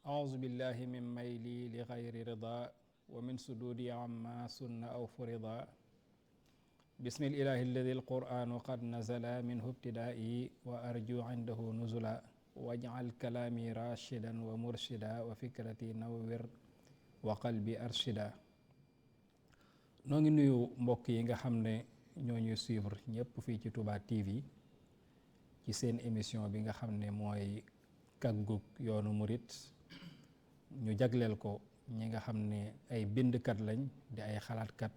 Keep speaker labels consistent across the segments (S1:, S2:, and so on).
S1: أعوذ بالله من ميلي لغير رضا ومن سدودي عما سن أو فرضا بسم الإله الذي القرآن قد نزل منه ابتدائي وأرجو عنده نزلا واجعل كلامي راشدا ومرشدا وفكرتي نور وقلبي أرشدا noo ngi nuyu mbokk yi nga xam ne ñoo ñuy suivre ñëpp fii ci Touba TV ci seen émission bi nga xam ne mooy kaggug yoonu murit ñu jagleel ko ñi nga xam ne ay bindkat lañ di ay xalaatkat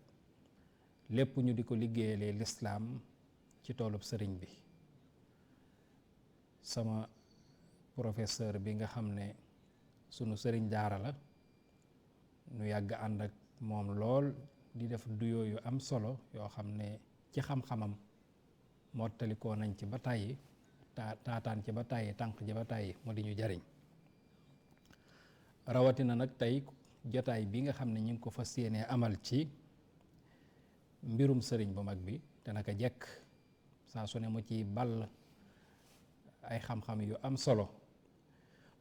S1: lépp ñu di ko liggéeyalee lislaam ci toolub sëriñ bi. sama professeur bi nga xam ne sunu sëriñ daara la nu yàgg ànd ak moom lool di def duyoo yu am solo yoo xam ne ci xam-xamam mottalikoo nañ ci ba tàyyi taataan ci ba tàyyi tànk ci ba tàyyi mu di ñu jariñ rawatina nag tey jotaay bi nga xam ne ñu ngi ko fas yéenee amal ci mbirum sëriñ bu mag bi te naka jekk saa su ne mu ci ball ay xam-xam yu am solo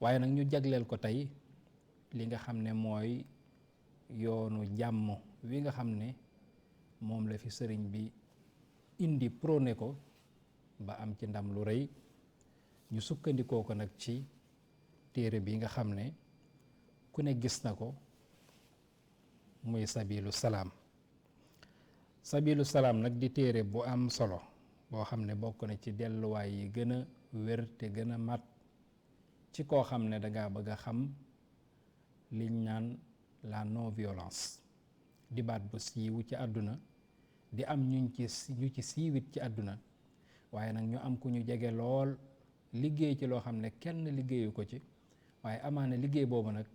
S1: waaye nag ñu jagleel ko tey li nga xam ne mooy yoonu jàmm wi nga xam ne moom la fi sëriñ bi indi prôné ko ba am ci ndam lu rëy ñu sukkandikoo ko nag ci téere bi nga xam ne ku ne gis na ko muy sabilu salaam nag di téere bu am solo boo xam ne bokk na ci delluwaay yi gën a wér te gën a mat ci koo xam ne danga bëgg a xam liñ naan la non violence di baat bu siiwu ci àdduna di am ñu ci siiwit ci àdduna waaye nag ñu am ku ñu jege lool liggéey ci loo xam ne kenn liggéeyu ko ci waaye amaana liggéey boobu nag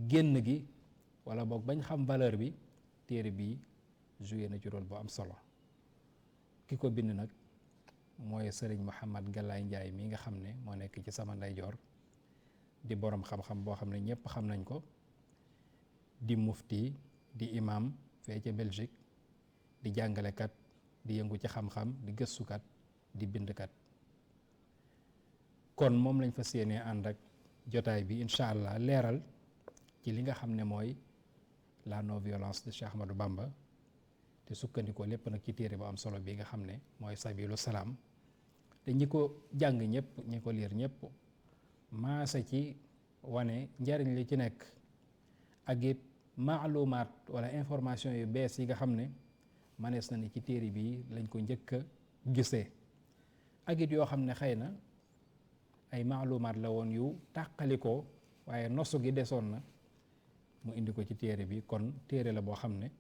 S1: génn gi wala boog bañ xam valeur bi téere bi joué na ci rôle bu am solo ki ko bind nag mooy sëriñ Mouhamad Galaye Ndiaye mi nga xam ne moo nekk ci sama ndeyjoor di boroom xam-xam boo xam ne ñëpp xam nañ ko di mufti di imam fee ca Belgique di jàngalekat di yëngu ci xam-xam di gëstukat di bindkat kon moom lañ fas yéenee ànd ak jotaay bi incha allah leeral ci li nga xam ne mooy la non violence de Cheikh Ahmadou Bamba te sukkandikoo lépp nag ci téere bu am solo bi nga xam ne mooy sabilu salaam te ñi ko jàng ñëpp ñi ko liir ñëpp maasa ci wane njariñ li ci nekk ak it maalumaat wala information yu bees yi nga xam ne manees na ni ci téere bi lañ ko njëkk a gisee ak it yoo xam ne xëy na ay maalumaat la woon yu tàqalikoo waaye nosu gi desoon na mu indi ko ci téere bi kon téere la boo xam ne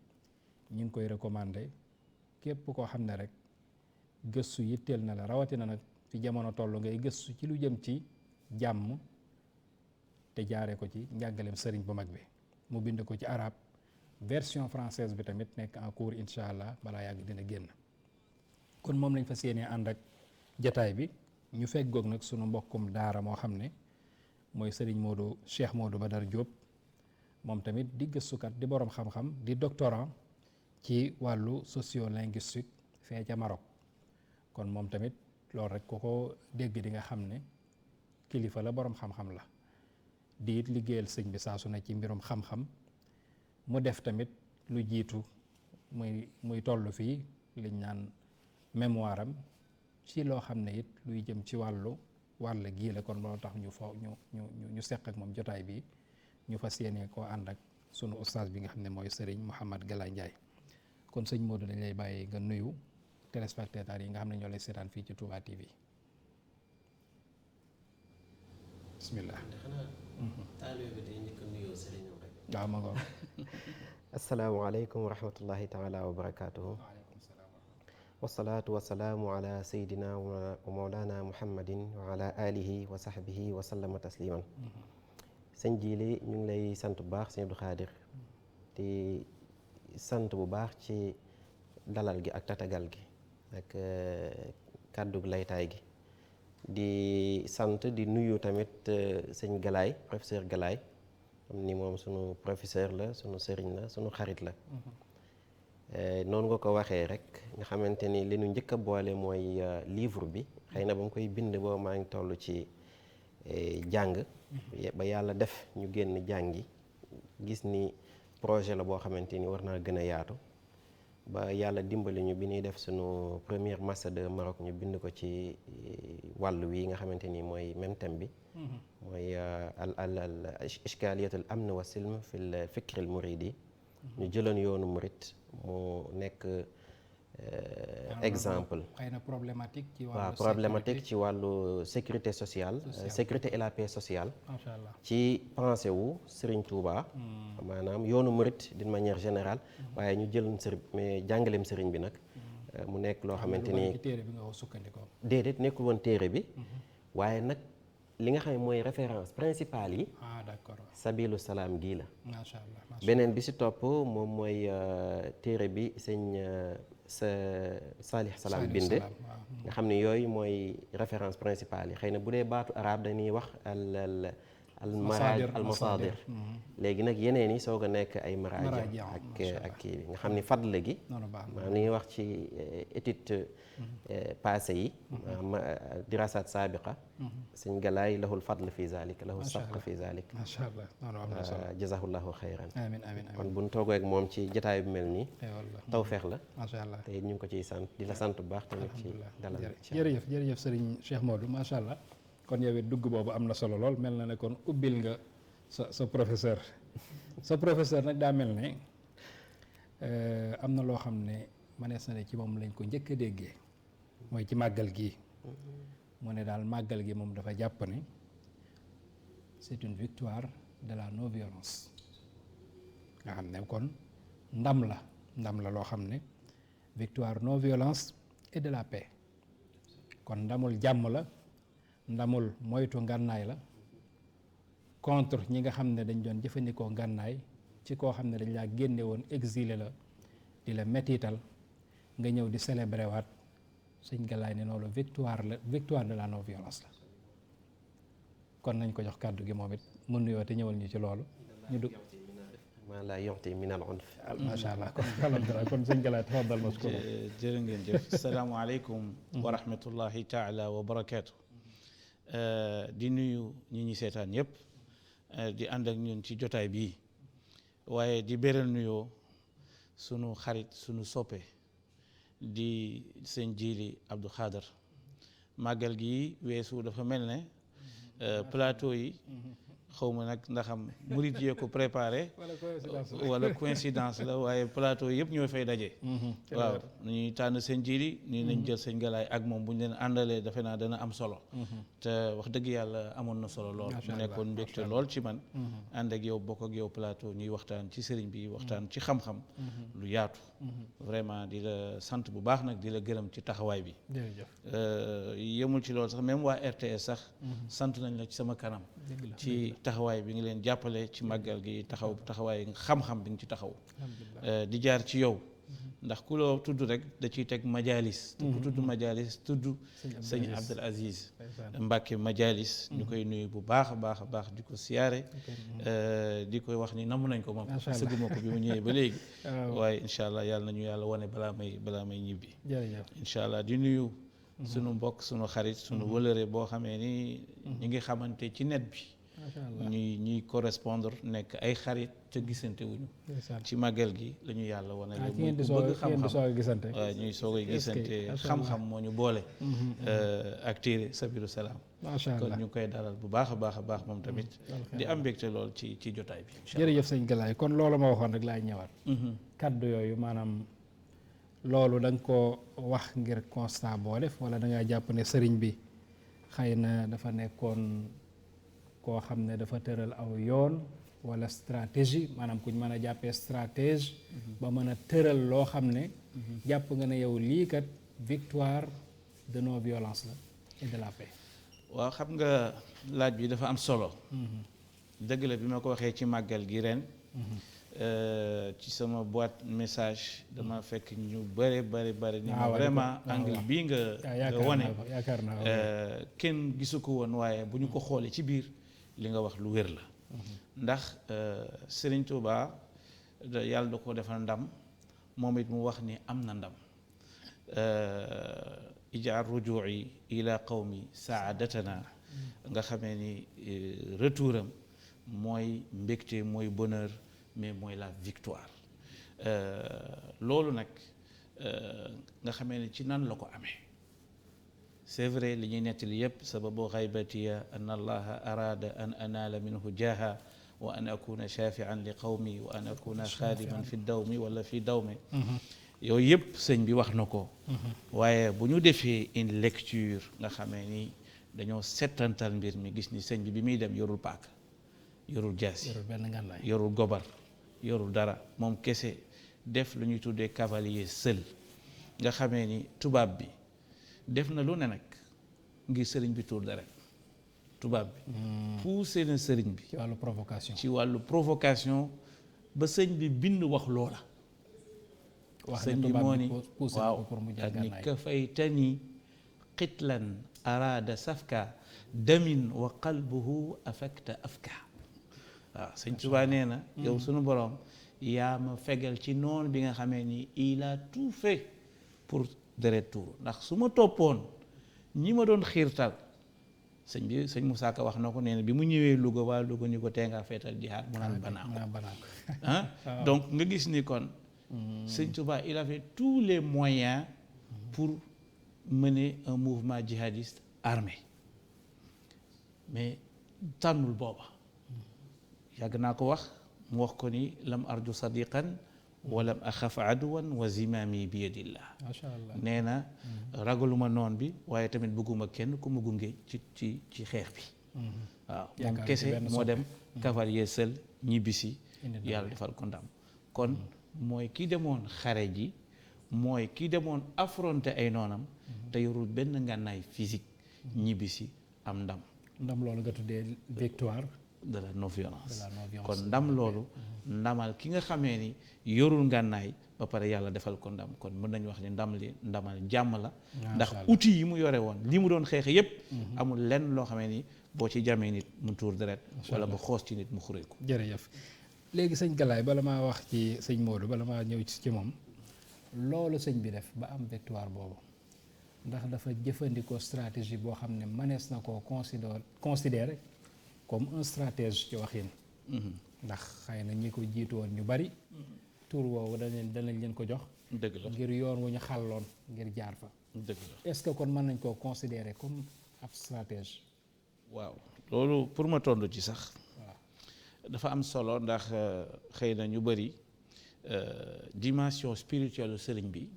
S1: ñu ngi koy recommandé képp koo xam ne rek gëstu yitteel na la rawatina nag fi jamono toll ngay gëstu ci lu jëm ci jàmm te jaaree ko ci njàngaleem sëriñ bu mag bi mu bind ko ci arab version française bi tamit nekk en cours incha allah balaa yàgg dina génn kon moom lañ fas yéenee ànd ak jataay bi ñu feggoog nag sunu mbokkum daara moo xam ne mooy sëriñ Modou Cheikh Modou Badar Diop moom tamit di gëstukat di boroom xam-xam di doctorant ci wàllu sociolinguistique fee ca Maroc kon moom tamit loolu rek ku ko dégg di nga xam ne kilifa la boroom xam-xam la di it liggéeyal sëñ bi saa su ne ci mbirum xam-xam mu def tamit lu jiitu muy toll fii liñ naan mémoire am ci loo xam ne it luy jëm ci wàll gii la kon loolu tax ñu seq ak moom jotaay bi ñu fas yéene koo ànd ak sunu ustaas bi nga xam ne mooy sëriñ Mouhamad Galaye Ndiaye kon sëñ Modou dañ lay bàyyi nga nuyu téléspectateurs yi nga xam ne ñoo lay seetaan fii ci Touba TV bismillah. waaw ma ngoon.
S2: asalaamaaleykum wa rahmatullahi taala wa barakaatuhu. wasalaatu wasalaamu ala sayyidina wa mawlana muhammadin wa ala alihi wa sahbihi wa sallama tasliman. sëñ Jili ñu ngi lay sant bu baax sëñ Abdou Khadir di sant bu baax ci dalal gi ak tatagal gi ak kàddug laytaay gi di sant di nuyu tamit sëñ Galaye professeur Galaye am ni moom sunu professeur la sunu sëriñ la sunu xarit la noonu nga ko waxee rek nga xamante ni li nu njëkk a boole mooy livre bi xëy na ba mu koy bind boobu maa ngi toll ci jàng ba yàlla def ñu génn jàngi gis ni projet la boo xamante ni war naa gën a yaatu ba yàlla dimbali ñu bi ñuy def sunu première master de Maroc ñu bind ko ci wàll wi nga xamante ni mooy même thème bi mooy al ishkaliyatul amn wa silm fil fikr al muridi ñu jëloon yoonu murit mu nekk exemple
S1: xëy na problématique ci wàllu
S2: waaw problématique ci wàllu sécurité sociale sécurité et la paix sociale
S1: macha allah
S2: ci pensée wu Serigne Touba maanaam yoonu murit d'une manière générale waaye ñu jël mais jàngaleem Serigne bi nag mu nekk loo xamante ni
S1: téere bi nga ko sukkandikoo
S2: déedéet nekkul woon téere bi waaye nag li nga xam ne mooy référence principale yi
S1: d'accord
S2: sabilu salaam gii la
S1: macha allah
S2: beneen bi si topp moom mooy téere bi sëñ sa Salih Salaam bind nga xam ne yooyu mooy référence principale yi xëy na bu dee baatu arab dañuy wax al maraaj al masaadir léegi nag yeneen yi soog a nekk ay maraaji ak kii bi nga xam ni fadl gi maanaam li ñuy wax ci étude passé yi dirasat saabiqa sëñ Galaay lahul fadl fi zalik lahu sabq fi zalik
S1: macha allah
S2: jazahullahu xayran
S1: amiin amiin
S2: kon bu ñu toogoo ak moom ci jotaay bu mel nii tawfeex la
S1: macha allah
S2: te it ñu ngi ko ciy sant di la sant bu baax tamit ci dalal
S1: jërëjëf sëriñ Cheikh Modou macha allah kon yow it dugg boobu am na solo lool mel na ne kon ubbil nga sa professeur sa professeur nag daa mel ne am na loo xam ne manees na ne ci moom lañ ko njëkk a déggee mooy ci màggal gii mu ne daal màggal gi moom dafa jàpp ne c'est une victoire de la non violence nga xam ne kon ndam la loo xam ne victoire non violence et de la paix kon ndamul jàmm la ndamul moytu ngànnaay la contre ñi nga xam ne dañ doon jëfandikoo ngànnaay ci koo xam ne dañ laa génne woon exilé la di la mettital nga ñëw di célébrer waat sëñ Galaay ne loolu victoire de la non violence la kon nañ ko jox kàddu gi moom it mu nuyoo te ñëwal ñu ci loolu ñu dugg
S2: maa laa yu'ti min al unf
S1: macha allah kon alhamdulilah kon sëñ Galaay tafaddal mashkuur
S3: jërë ngeen jëf asalaamaaleykum wa rahmatullahi taala wa barakaatu di nuyu ñi ñi seetaan yëpp di ànd ak ñun ci jotaay bii waaye di beral nuyoo sunu xarit sunu soppe di sëñ Jili Abdou Khader màggal gi weesu dafa mel ne plateau yi xaw ma nag ndaxam murit yee ko préparé wala coïncidence la waaye plateau yëpp ñoo fay daje waaw ñuy tànn seen Jili nii nañ jël sëñ Galaay ak moom bu ñu leen àndalee defe naa dana am solo te wax dëgg yàlla amoon na solo lool mu nekkoon mbégte lool ci man ànd ak yow bokk ak yow plateau ñuy waxtaan ci sëriñ bi waxtaan ci xam-xam lu yaatu vraiment di la sant bu baax nag di la gërëm ci taxawaay bi yemul ci loolu sax même waa RTS sax sant nañ la ci sama kanam ci taxawaay bi nga leen jàppale ci màggal gi taxawaay xam-xam bi nga ci taxaw di jaar ci yow ndax ku loo tudd rek da ciy teg majalis te ku tudd majalis tudd sëñ Abdul Aziz Mbàkke majalis ñu koy nuyu bu baax a baax a baax di ko siyaare di koy wax ni namm nañ ko moom sëgguma ko bi mu ñëwee ba léegi waaye incha allah yàlla nañu yàlla wane balaa may ñibbi incha allah di nuyu sunu mbokk sunu xarit sunu wëlëre boo xamee ni ñu ngi xamante ci net bi ñuy correspondre nekk ay xarit te gisante wuñu ci màggal gi la ñu yàlla wane la mu bëgg xam-xam waaw ñuy soog a gisante xam-xam moo ñu boole ak téere Sabilu Salaam kon ñu ngi koy dalal bu baax a baax moom tamit di am mbégte lool ci jotaay bi
S1: jërëjëf sëñ Galaay kon loolu ma waxoon rek laay ñëwaat kaddu yooyu maanaam loolu da nga ko wax ngir constat boo def wala da ngaa jàpp ne sëriñ bi xëy na dafa nekkoon koo xam ne dafa tëral aw yoon wala stratégie maanaam kuñ mën a jàppee stratège ba mën a tëral loo xam ne jàpp nga ne yow lii kat victoire de non violence la et de la paix
S3: waaw xam nga laaj bi dafa am solo dëgg la bi ma ko waxee ci màggal gi ren ci sama boîte message dama fekk ñu bëri ni ma vraiment angle bii nga wane kenn gisu ko woon waaye bu ñu ko xoolee ci biir li nga wax lu wér la ndax Serigne Touba yàlla da ko defal ndam moom it mu wax ni am na ndam ijaar rujuu'i ila qawmi saadatana nga xamee ni retouram mooy mbégte mooy bonheur mais mooy la victoire loolu nag nga xamee ni ci nan la ko amee c'est vrai li ñuy nettali yépp sababu xaybatiya an allaha arada an anaala minhu jaha wa an akuna shafian li qawmi wa an akuna xaadiman fi dawmi wala fi dawmi yooyu yëpp sëñ bi wax na ko waaye bu ñu defee une lecture nga xamee ni dañoo settantal mbir mi gis ni sëñ bi muy dem yorul paaka yorul jaasi yorul gobar yorul dara moom kese def lu ñuy tuddee cavalier seul nga xamee ni tubaab bi def na lu ne nag ngir sëriñ bi tuur dara tubaab bi poussé na sëriñ bi ci wàllu provocation ba sëñ bi bind wax loola sëñ bi moo ni waaw ak ni kafaytani qitlan araada safka damin wa qalbuhu afakta afka waaw sëñ Tuubaa nee na yow sunu borom yaa ma fegal ci noonu bi nga xamee ni il a tout fait pour deret tuur ndax su ma toppoon ñi ma doon xiirtal sëñ Moussa Ka wax na ko nee na bi mu ñëwee Louga waa Louga ñu ko tee ngaa feetal jihaad mu naan banaa donc nga gis ni kon sëñ Touba il avait tous les moyens pour mener un mouvement djihadiste armé mais tànnul booba yàgg naa ko wax mu wax ko ni lam arju sadiqan walam axaf aduwan wa zimami bi yadillah nee na ragaluma noon bi waaye tamit bëgguma kenn ku ma gunge ci xeex bi waaw moom kese moo dem cavalier seul ñibbisi yàlla defal ko ndam kon mooy ki demoon xare ji mooy ki demoon affronter ay noonam te yorul benn ngànnaay physique ñibbisi am ndam
S1: loolu nga tuddee victoire
S3: de la non violence kon ndam loolu ndamal ki nga xamee ni yorul ngànnaay ba pare yàlla defal ko ndam kon mën nañu wax ni ndamal jàmm la ndax outil yi mu yore woon li mu doon xeexe yépp amul lenn loo xamee ni boo ci jamee nit mu tuur deret wala ba xoos ci nit mu xuree ko
S1: jërëjëf léegi sëñ Galaye bala maa wax ci sëñ Modou bala maa ñëw ci moom loolu sëñ bi def ba am victoire boobu ndax dafa jëfandikoo stratégie boo xam ne mënees na koo considérer comme un stratège ci waxin ndax xëy na ñi ko jiitu woon ñu bari tur woowu danañ leen ko jox
S3: dëgg la
S1: ngir yoon wu ñu xàlloon ngir jaar fa
S3: dëgg la
S1: est-ce que kon mën nañ koo considérer comme ab stratège
S3: waaw loolu pour ma tontu ci sax dafa am solo ndax xëy na ñu bari dimension spirituelle sëriñ bi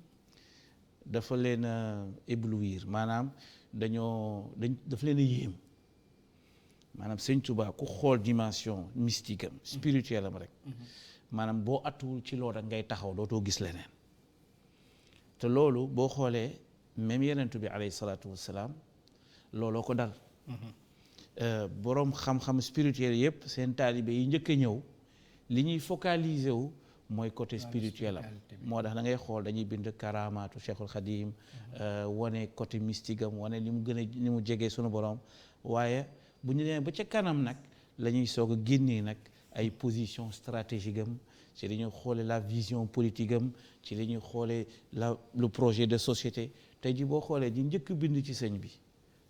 S3: dafa leen a éblouir maanaam dafa leen a yéem maanaam sëñ Tuubaa ku xool dimension mystique am spirituelle am rek maanaam boo attuwul ci loolu rek ngay taxaw dootoo gis leneen te loolu boo xoolee même yenentu bi alayhi salaatu wassalaam looloo ko dal boroom xam-xam spirituel yépp seen taalibe yi njëkk a ñëw li ñuy focaliser wu mooy côté spirituel am moo tax da ngay xool dañuy bind karamaatu Cheikhul Khadim wane côté mystique am wane ni mu gën a ni mu jegee sunu borom waaye bu ñu demee ba ca kanam nag la ñuy soog a génnee nag ay position stratégique am ci li ñuy xoolee la vision politique am ci li ñuy xoolee le projet de société tey ji boo xoolee di njëkk bind ci sëñ bi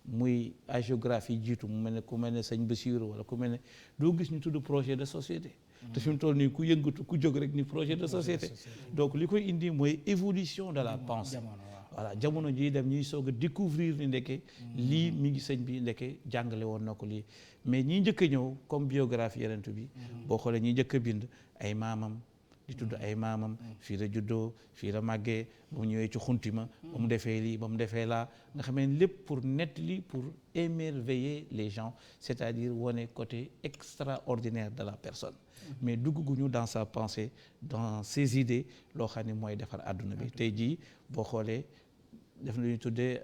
S3: muy agiographie jiitu mu mel ne ku mel ne sëñ Bassirou wala ku mel ne doo gis ñu tudd projet de société te fi mu toll nii ku yëngatu ku jóg rek ni projet de société donc li koy indi mooy évolution de la pensée voilà jamono jii dem ñuy soog a découvrir ni ndeke lii mi ngi sëñ bi ndeke jàngale woon na ko lii mais ñi njëkk a ñëw comme biographie yenentu bi boo xoolee ñi njëkk a bind ay maamam di tudd ay maamam fii la juddoo fii la màggee ba mu ñëwee ci xuntima ba mu defee lii ba mu defee laa nga xamee lépp pour nettali pour émerveiller les gens c'est-à-dire wane côté extraordinaire de la personne mais dugguñu dans sa pensée dans ses idées loo xam ne mooy defar àdduna bi tey jii boo xoolee def na lu ñu tuddee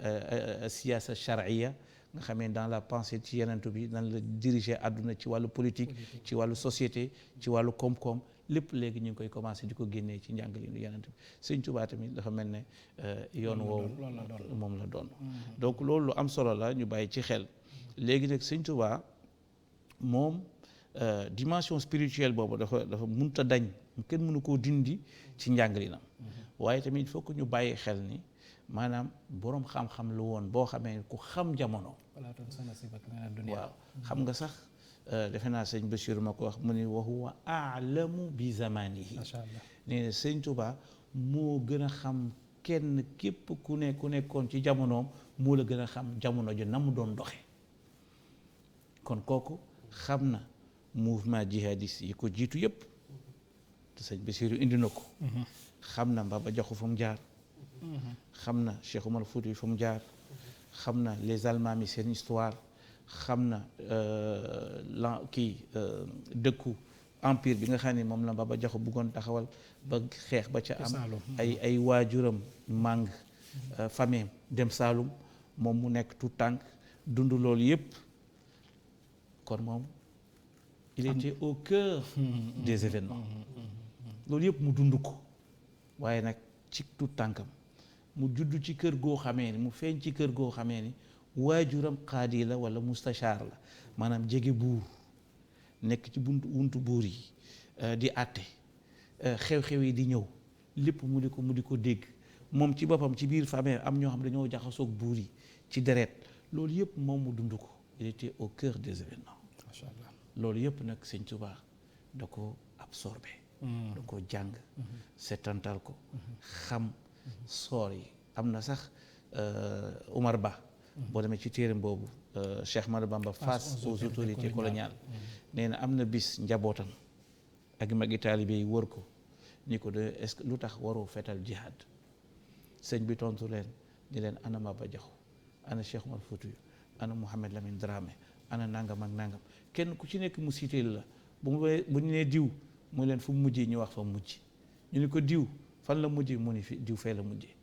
S3: siyaasa charia nga xamee dans la pensée ci yenentu bi nan la diriger àdduna ci wàllu politique ci wàllu société ci wàllu koom-koom lépp léegi ñu ngi koy commencé di ko génnee ci njàngalinu yenentu bi Sëñ Tuubaa tamit dafa mel ne yoon woowu moom la doon donc loolu lu am solo la ñu bàyyi ci xel léegi nag Sëñ Tuubaa moom dimension spirituelle boobu dafa munta dañ kenn mënu koo dindi ci njàngalinam waaye tamit il faut que ñu bàyyi xel ni maanaam boroom xam-xam lu woon boo xamee ku xam jamono. waaw xam nga sax defe naa sëñ Bachir ma ko wax mu ne wa huwa aalamu bi zamanihi. macha allah nee na sëñ Tuubaa moo gën a xam kenn képp ku nekkoon ci jamonoom moo la gën a xam jamono ji na mu doon doxe kon kooku xam na mouvement jihadiste yi ko jiitu yëpp te sëñ Basiru indi na ko. xam na Mbaba Jaxu fa mu jaar. xam na Cheikh Omar Fouti fa mu jaar. xam na les Almaami seen histoire. xam na dëkku empire bi nga xam ne moom la Mbaba Jaxu bëggoon taxawal ba xeex ba ca am ay waajuram màng fameem dem Saalum moom mu nekk tout tànk dund loolu yëpp kon moom il était au cœur des événements loolu yëpp mu dund ko waaye nag ci tout tànkam mu judd ci kër goo xamee ni mu feeñ ci kër goo xamee ni waajuram xaadi la wala mustachar la maanaam jege buur nekk ci wuntu buur yi di àtte xew-xew yi di ñëw lépp mu di ko dégg moom ci boppam ci biir famille am ñoo xam dañoo jaxasoog buur yi ci deret loolu yëpp moom mu dund ko il était au cœur des événements. macha allah loolu yëpp nag sëñ Tuubaa da ko absorbé. da ko jàng. setantal ko. xam soor yi am na sax Omar Ba. boo demee ci téeram boobu Cheikh Ahmadou Bamba face aux autorités coloniales. nee na am na bis njabootam ak magi taalibe yi wër ko ni ko de est-ce que lu tax waroo fetal jihad sëñ bi tontu leen ni leen ana Maba Jaxu ana Cheikh Omar Foutiyou ana Mouhamed Lamine Dramé ana nangam ak nangam kenn ku ci nekk mu cité la bu ñu nee diw mu leen fu mu mujjee ñu wax fa mujj ñu ni ko diw fan la mujjee mu ni fi diw fee la mujjee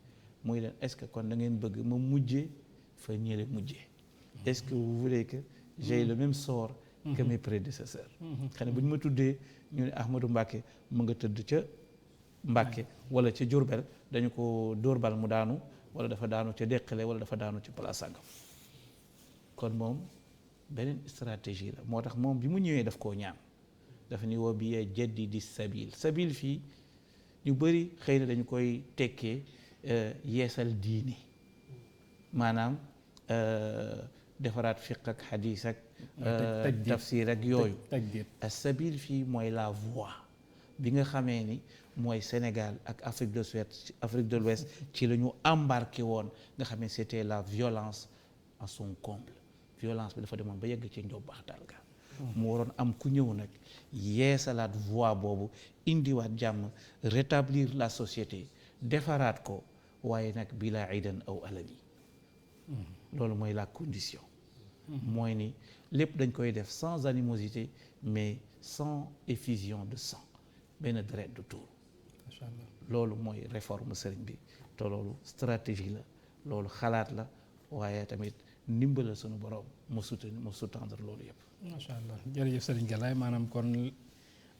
S3: muy leen est-ce que kon da ngeen bëgg ma mujjee fa ñële mujjee est-ce que vous voulez que j'ai le même sort que mes prédécesseurs xanaa bu ñu ma tuddee ñu ne Ahmadou Mbacke mu nga tëdd ca Mbacke wala ca Diourbel dañu ko dóor bal mu daanu wala dafa daanu ca Deqale wala dafa daanu ci place sàngam kon moom beneen stratégie la moo tax moom bi mu ñëwee daf koo ñaan dafa ni woo bi jeddi di sabil fii ñu bëri xëy na dañu koy tekkee yeesal diini maanaam defaraat fiq ak xadiis ak tafsir ak yooyu sabil fii mooy la voie bi nga xamee ni mooy Sénégal ak Afrique de l'Ouest ci la ñu embarqué woon nga xam ne c'était la violence à son comble violence bi dafa demoon ba yegg ci njobbaxtal ga mu waroon am ku ñëw nag yeesalaat voie boobu indiwaat jàmm rétablir la société defaraat ko waaye nag bila idan aw alami loolu mooy la condition mooy ni lépp dañ koy def sans animosité mais sans effusion de sang benn deret du tuur loolu mooy réforme sëriñ bi te loolu stratégie la loolu xalaat la waaye tamit ndimbala sunu borom mu sous-tendre loolu yëpp.
S1: macha allah jërëjëf sëriñ Galaye maanaam kon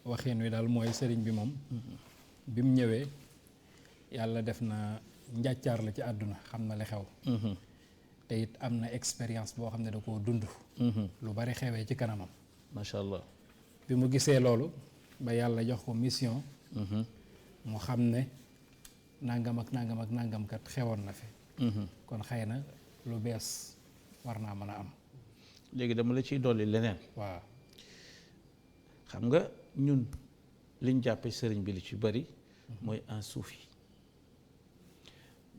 S1: waxin wi daal mooy sëriñ bi moom. bi mu ñëwee yàlla def na njàccaar la ci àdduna xam na li xew. te it am na expérience boo xam ne da koo dund. lu bari xewee ci kanamam.
S3: macha allah
S1: bi mu gisee loolu ba yàlla jox ko mission. mu xam ne nangam ak nangam ak nangam kat xewoon na fi. kon xëy na lu bees war naa mën a am.
S3: léegi dama la ciy dolli leneen.
S1: waaw
S3: xam nga ñun liñ jàppee sëriñ bi li ci bari mooy un soufi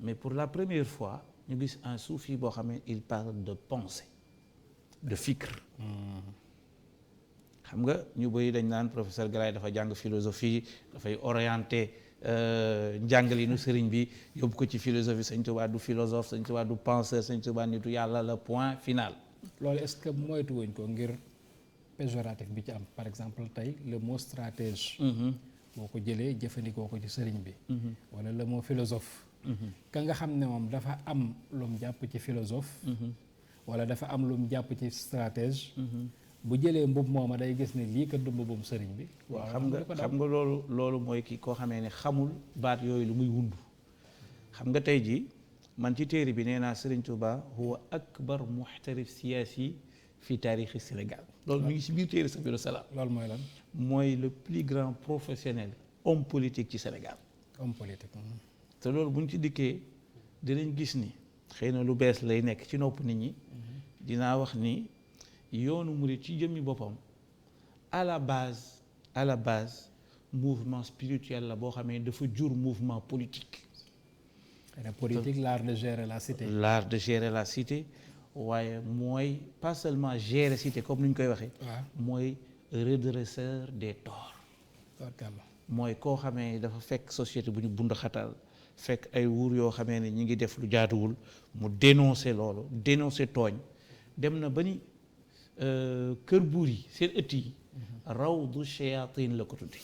S3: mais pour la première fois ñu gis un soufi boo xam ne il parle de pensée de fikr. xam nga ñu bëri dañ naan professeur Galaye dafa jàng philosophie dafay orienté njàngalinu sëriñ bi yóbbu ko ci philosophie Sëñ Tuubaa du philosophe Sëñ Tuubaa du penseur Sëñ Tuubaa nitu yàlla la point final.
S1: loolu est-ce que moytu wuñ ko ngir péjoratif bi ci am par exemple tey le mot stratège. boo ko jëlee jëfandikoo ko ci sëriñ bi. wala le mot philosophe. ka nga xam ne moom dafa am lu mu jàpp ci philosophe. wala dafa am lu mu jàpp ci stratège. bu jëlee mbub mooma day gis ne lii kat du mbubum sëriñ bi.
S3: waaw xam nga loolu mooy kii koo xamee ne xamul baat yooyu lu muy wund. xam nga tey jii man ci téere bi nee naa Sëriñ Tuubaa huwa akbar muhtarif siyaasi fi taarixi Sénégal. loolu mu ngi si biir téere Sabilu Salaam.
S1: loolu mooy lan.
S3: mooy le plus grand professionnel homme politique ci Sénégal.
S1: homme politique.
S3: te loolu bu ñu ci dikkee dinañ gis ni xëy na lu bees lay nekk ci nopp nit ñi dinaa wax ni yoonu murit ci jëmmi boppam à la base mouvement spirituel la boo xamee dafa jur mouvement politique.
S1: L'art de gérer la cité.
S3: L'art de gérer la cité waaye mooy pas seulement gérer cité comme ni ñu koy waxee. mooy redresseur des torts. mooy koo xamee dafa fekk société bu ñu bund xatal fekk ay wuur yoo xamee ne ñi ngi def lu jaaduwul mu dénoncer loolu dénoncer tooñ dem na ba ni kër buur yi seen ëtt yi rawdu shayatin la ko tuddi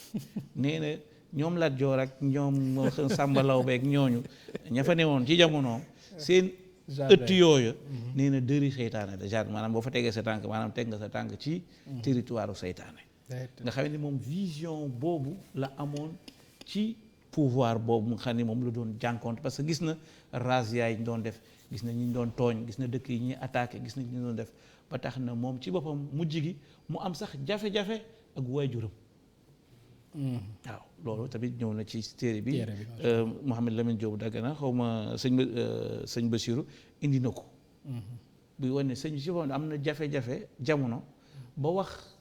S3: nee na ñoom Lat Joor ak ñoom Sàmba Lawbe ak ñooñu ña fa newoon ci jamonoom seen ëtt yooyu nee na dëri seytaane la jardin maanaam boo fa tegee sa tànk maanaam teg nga sa tànk ci territoire u seytaane nga xam ne moom vision boobu la amoon ci pouvoir boobu nga xam ne moom la doon jànkoonte parce que gis na razzia yi ñu doon def gis na ñi ñu doon tooñ gis na dëkk yi ñuy attaqué gis na ñi ñu doon def ba tax na moom ci boppam mujj gi mu am sax jafe-jafe ak waajuram waaw loolu tamit ñëw na ci téere bi Mouhamed Lamine Diop Dagana xaw ma sëñ Bassirou indi na ko buy wane sëñ si boppam am na jafe-jafe jamono ba wax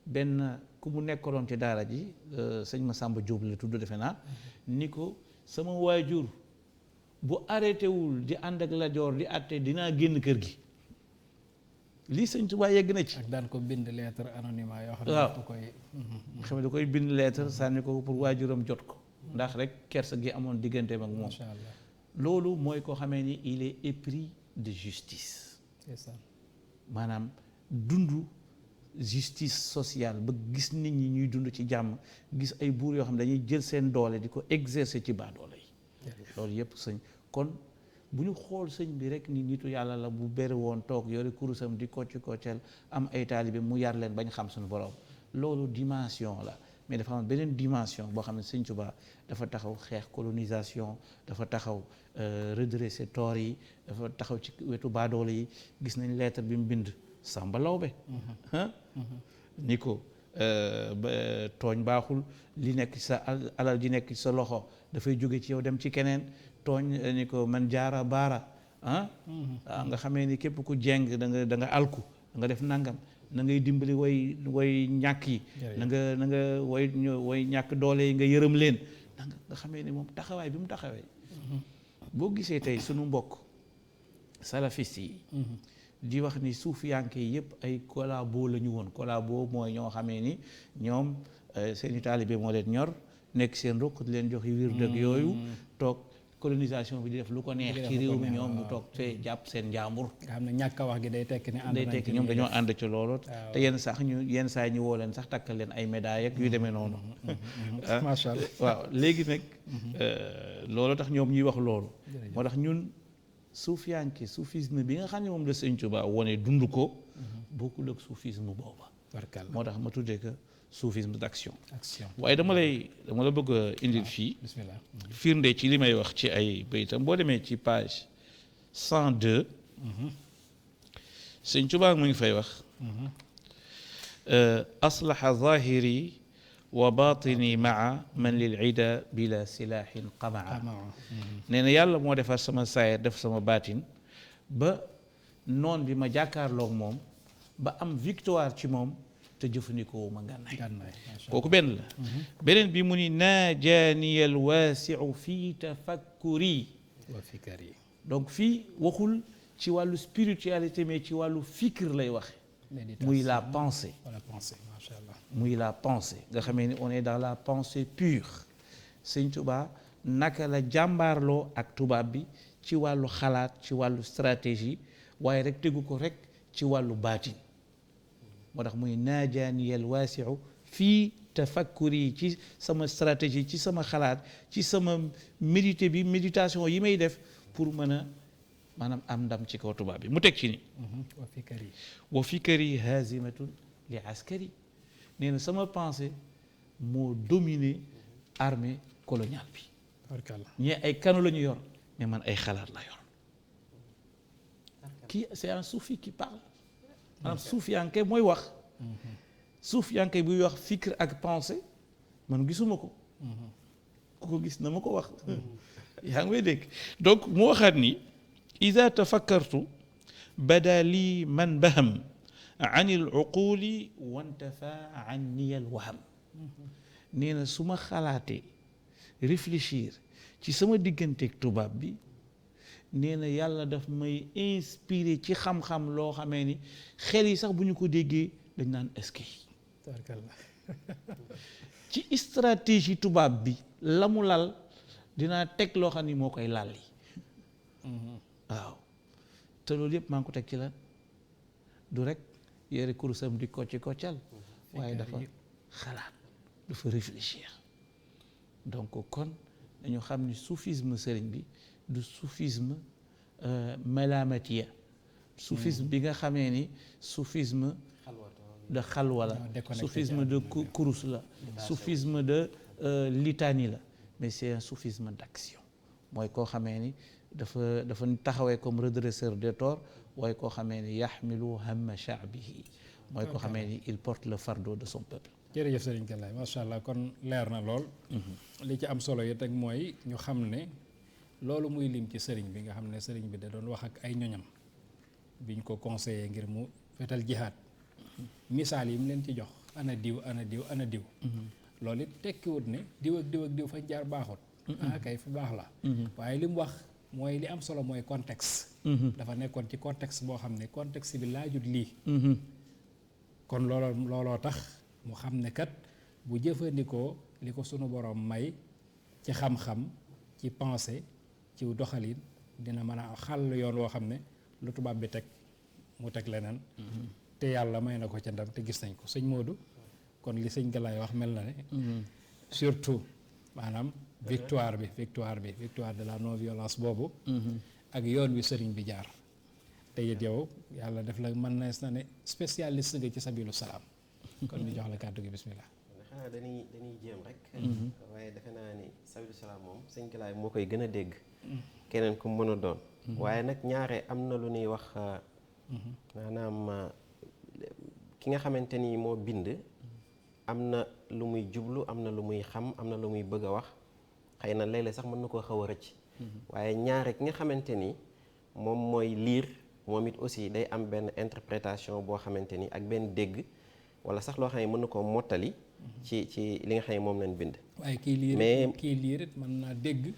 S3: benn ku mu nekkaloon ci daara ji sëñ Massamba Diop la tudd defe naa ni ko sama waajur bu arrêté wul di ànd ak Lat Joor di àtte dinaa génn kër gi lii sëñ Tuubaa yegg na ci.
S1: ak daan ko bind lettre anonymat yoo xam ne
S3: waaw
S1: da koy.
S3: xam ne da koy bind lettre sànni ko pour waajuram jot ko ndax rek kersa gi amoon digganteem ak moom.
S1: macha allah
S3: loolu mooy koo xamee ni il est épris de justice.
S1: c'est ça
S3: maanaam dund justice sociale ba gis nit ñi ñuy dund ci jàmm gis ay buur yoo xam ne dañuy jël seen doole di ko exercer ci baadoole yi. loolu yëpp sëñ kon. bu ñu xool sëñ bi rek ni nitu yàlla la bu bari woon toog yore kurusam di kocc koccel am ay taalibe mu yar leen bañ xam suñu borom loolu dimension la mais dafa am beneen dimension boo xam ne sëñ Tuubaa dafa taxaw xeex colonisation dafa taxaw redresser tort yi dafa taxaw ci wetu baadoole yi gis nañ lettre bi mu bind Sàmba Lawbe ni ko tooñ baaxul li nekk ci sa alal ji nekk ci sa loxo dafay jóge ci yow dem ci keneen tooñ ni ko man jaara baara nga xamee ni képp ku jeng da nga alku da nga def nangam na ngay dimbali way ñàkk yi na nga way ñàkk doole yi nga yërëm leen nga xamee ni moom taxawaay bi mu taxawee boo gisee tey sunu mbokk salafiste yi di wax ni suufiyanke yi yëpp ay collabo la ñu woon collabo mooy ñoo xamee ni ñoom seeni taalibe moo leen ñor nekk seen ruq di leen jox wird ak yooyu toog colonisation bi di def lu ko neex ci réew mi ñoom ñu toog fee jàpp seen njaambur
S1: nga xam ne ñàkk a wax gi day tekki ne ànd
S3: day tekki ñoom dañoo ànd ci loolu te yenn saa ñu woo leen sax takkal leen ay médailles ak yu demee noonu
S1: macha allah
S3: waaw léegi nag loolu tax ñoom ñuy wax loolu moo tax ñun suufiyanke soufisme bi nga xam ne moom la Sëñ Tuubaa wone dund ko bokkul ak soufisme booba moo tax ma tuddee que soufisme d'action waaye dama la bëgg a indil fii
S1: bismillah
S3: firnde ci li may wax ci ay baytam boo demee ci page 102 Sëñ Tuubaa mu ngi fay wax aslaha zahiri wa batini maa man lil ida bila silaahin qamaa nee na yàlla moo defar sama saayir def sama baatin ba noon bi ma jàkkaarloog moom ba am victoire ci moom te jëfandikoo ma ngànnaay kooku benn la beneen bi mu ni naajaaniyal waasiu fii tafakkuri
S1: wa fikri
S3: donc fii waxul ci wàllu spiritualité mais ci wàllu fikr lay waxe muy la pensée
S1: macha allah
S3: muy la pensée nga xamee ni on est dans la pensée pure Sëñ Tuubaa naka la jàmbaarloo ak tubaab bi ci wàllu xalaat ci wàllu stratégie waaye rek tegu ko rek ci wàllu baatin moo tax muy naajaaniyal waasiu fii tafakkuri ci sama stratégie ci sama xalaat ci sama méditation yi may def pour mën a maanaam am ndam ci kaw tubaab bi mu teg ci ni wa fikari hazimatun li askari nee na sama pensée moo dominé armée coloniale bi ñee ay kanu la ñu yor mais man ay xalaat la yor kii c'est un soufi qui parle maanaam suufiyanke mooy wax suufiyanke buy wax fikr ak pensée man gisuma ko ku ko gis na ma ko wax yaa ngi may dégg donc mu waxaat ni ida tafakkartu bada lii man baham an il uquli wantafa an niyal waham nee na su ma xalaatee réfléchir ci sama digganteeg tubaab bi nee na yàlla daf may inspiré ci xam-xam loo xamee ni xel yi sax bu ñu ko déggee dañ naan est-ce ci stratégie tubaab bi la mu lal dinaa teg loo xam ni moo koy lal yi waaw te loolu yëpp maa ngi ko teg ci lan du rek yére kurusam di kocci koccal waaye dafa xalaat dafa réfléchir donc kon dañu xam ni soufisme sëriñ bi du soufisme malamatiya soufisme bi nga xamee ni soufisme de xalwa la soufisme de kurus la soufisme de litanie la mais c'est un soufisme d'action mooy koo xamee ni dafa taxawee comme redresseur des torts waaye koo xamee ni yaxmilu hamma sha'bihi mooy koo xamee ni il porte le fardeau de son peuple.
S1: jërëjëf Serigne Galaye macha allah kon leer na lool. li ci am solo yi rek mooy ñu xam ne loolu muy lim ci sëriñ bi nga xam ne sëriñ bi da doon wax ak ay ñoñam biñ ko conseillé ngir mu fetal jihaad misaal yi mu leen ci jox ana diw ana diw ana diw. loolu it tekkiwut ne diw ak diw ak diw fañ jaar baaxut. kay fu baax la. waaye li mu wax mooy li am solo mooy contexte. dafa nekkoon ci contexte boo xam ne contexte bi laajut lii. kon looloo tax mu xam ne kat bu jëfandikoo li ko sunu borom may ci xam-xam ci pensée ci doxalin dina mën a xàll yoon woo xam ne lu tubaab bi teg mu teg leneen. te yàlla may na ko ca ndam te gis nañ ko sëñ Modou kon li sëñ Galaye wax mel na ne. surtout maanaam victoire de la non violence boobu. ak yoon wi sëriñ bi jaar. te it yow yàlla def la mën na ne spécialiste nga ci sabilu salaam. kon ñu jox la kàddu gi bismillah.
S2: xanaa dañuy jéem rek. waaye defe naa ni sabilu salaam moom sëñ Galaye moo koy gën a dégg. keneen ku mën a doon. waaye nag ñaare am na lu ñuy wax maanaam ki nga xamante ni moo bind. am na lu muy jublu am na lu muy xam am na lu muy bëgg a wax xëy na léeg-léeg sax mën na koo xaw a rëcc. waaye ñaare ki nga xamante ni moom mooy liir moom it aussi day am benn interprétation boo xamante ni ak benn dégg wala sax loo xam ne mën na koo mottali. ci li nga xam ne moom lañ bind.
S1: waaye kii liir it mën naa dégg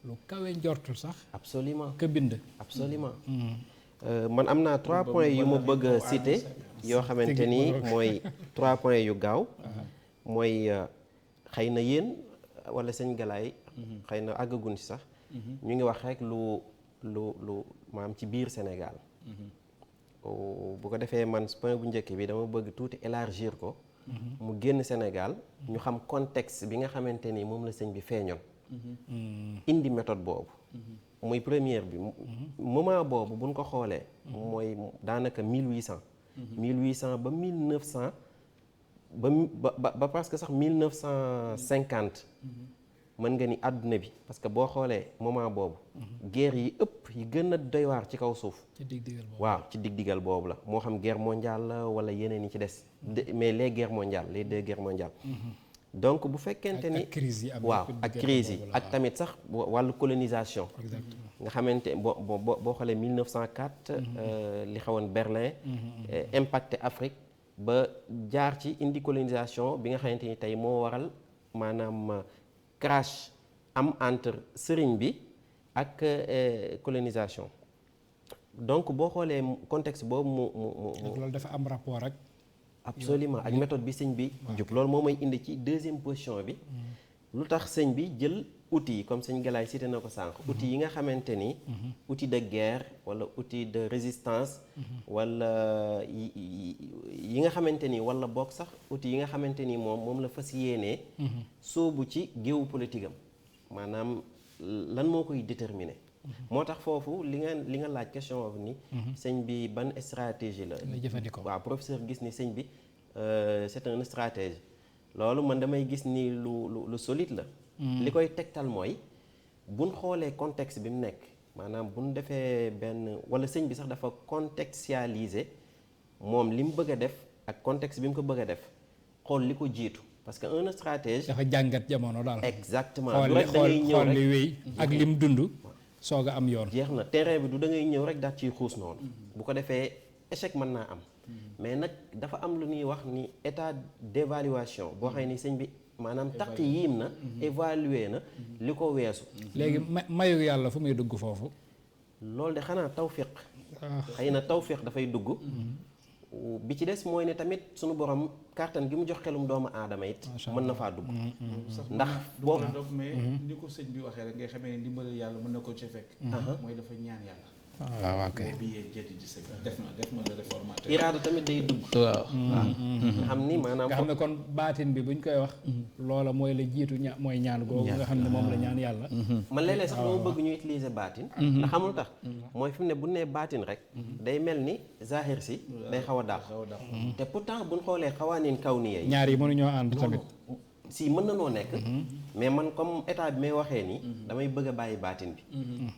S1: lu kawe njortul sax.
S2: absolument
S1: ka bind.
S2: absolument man am naa 3 points yu ma bëgg a citer yoo xamante ni mooy 3 points yu gaaw. mooy xëy na yéen wala sëñ Galaye. xëy na àggagun si sax. ñu ngi wax rek lu maam ci biir Sénégal. bu ko defee man point bu njëkk bi dama bëgg tuuti élargir ko. mu génn Sénégal ñu xam contexte bi nga xamante ni moom la sëñ bi feeñoon. indi méthode boobu. muy première bi moment boobu buñ ko xoolee. mooy daanaka 1800. 1800 ba 1900 ba parce que sax 1950. mën nga ni àdduna bi parce que boo xoolee moment boobu. guerre yi ëpp yi gën a doy waar ci kaw suuf. waaw ci dig-digal boobu la moo xam guerre mondiale la wala yeneen yi ci des. mais les guerres mondiales les 2 guerres mondiales. donc bu fekkente ni waaw ak crise yi ak tamit sax wàllu colonisation. nga xamante boo xoolee 1904. li xewoon Berlin. impacté Afrique ba jaar ci indi colonisation bi nga xamante ni tey moo waral maanaam. crash am entre sëriñ bi ak colonisation donc boo xoolee contexte boobu mu
S1: loolu dafa am rapport ak.
S2: absolument ak méthode bi sëñ bi jub loolu moo may indi ci 2e position bi. lu tax sëñ bi jël outils yi comme sëñ Galaye cité na ko sànq. outils yi nga xamante ni. outil de guerre wala outil de résistance. wala yi nga xamante ni wala boog sax outils yi nga xamante ni moom la fas yéenee. soobu ci géopolitique am maanaam lan moo koy déterminer. moo tax foofu li nga laaj question of ni. sëñ bi ban stratégie la.
S1: jëfandikoo
S2: waaw professeur gis ni sëñ bi c'est un stratège. loolu man damay gis ni lu solide la. li koy tegtal mooy buñ xoolee contexte bi mu nekk maanaam buñ defee benn wala sëñ bi sax dafa contextualiser moom li mu bëgg a def ak contexte bi mu ko bëgg a def xool li ko jiitu parce que un stratège.
S1: dafa jàngat jamono daal.
S2: exactement
S1: xool
S2: du rek da ngay ñëw
S1: xool
S2: rek
S1: li wéy ak lim dund soog a am yoon.
S2: jeex na terrain bi du da ngay ñëw rek daal ciy xuus noonu. bu ko defee échec mën naa am. mais nag dafa am lu ñuy wax ni état d'évaluation boo xam ni sëñ bi maanaam takk yiim na. évaluer na li ko weesu.
S1: léegi mayu yàlla fu muy dugg foofu.
S2: loolu de xanaa tawfiq. xëy na tawfiq dafay dugg. bi ci des mooy ne tamit sunu borom kàttan gi mu jox xelum doomu aadama it mën na faa dugg. ndax boo
S3: mais ni ko sëñ bi waxee rek ngay xamee ne ndimbalal yàlla mën na ko ci fekk. mooy dafa ñaan yàlla.
S1: waaw ok
S3: bi yee jëti di sëñ def na le réformateur.
S2: iraada tamit day dugg.
S3: waaw
S2: nga xam ni maanaam.
S1: nga xam ne kon baatin bi buñ koy wax. loola mooy la jiitu mooy ñaan googu nga xam ne moom la ñaan yàlla.
S2: man léeg-léeg sax dama bëgg ñu utiliser baatin. ndax xamul tax mooy fi mu ne bu nee baatin rek. day mel ni zahir si day xaw a dàq. te pourtant buñ xoolee xawaanin kaw ni yeey.
S1: ñaar yi mënuñoo ànd tamit.
S2: si mën na noo nekk. mais man comme état bi may waxee nii. damay bëgg a bàyyi baatin bi.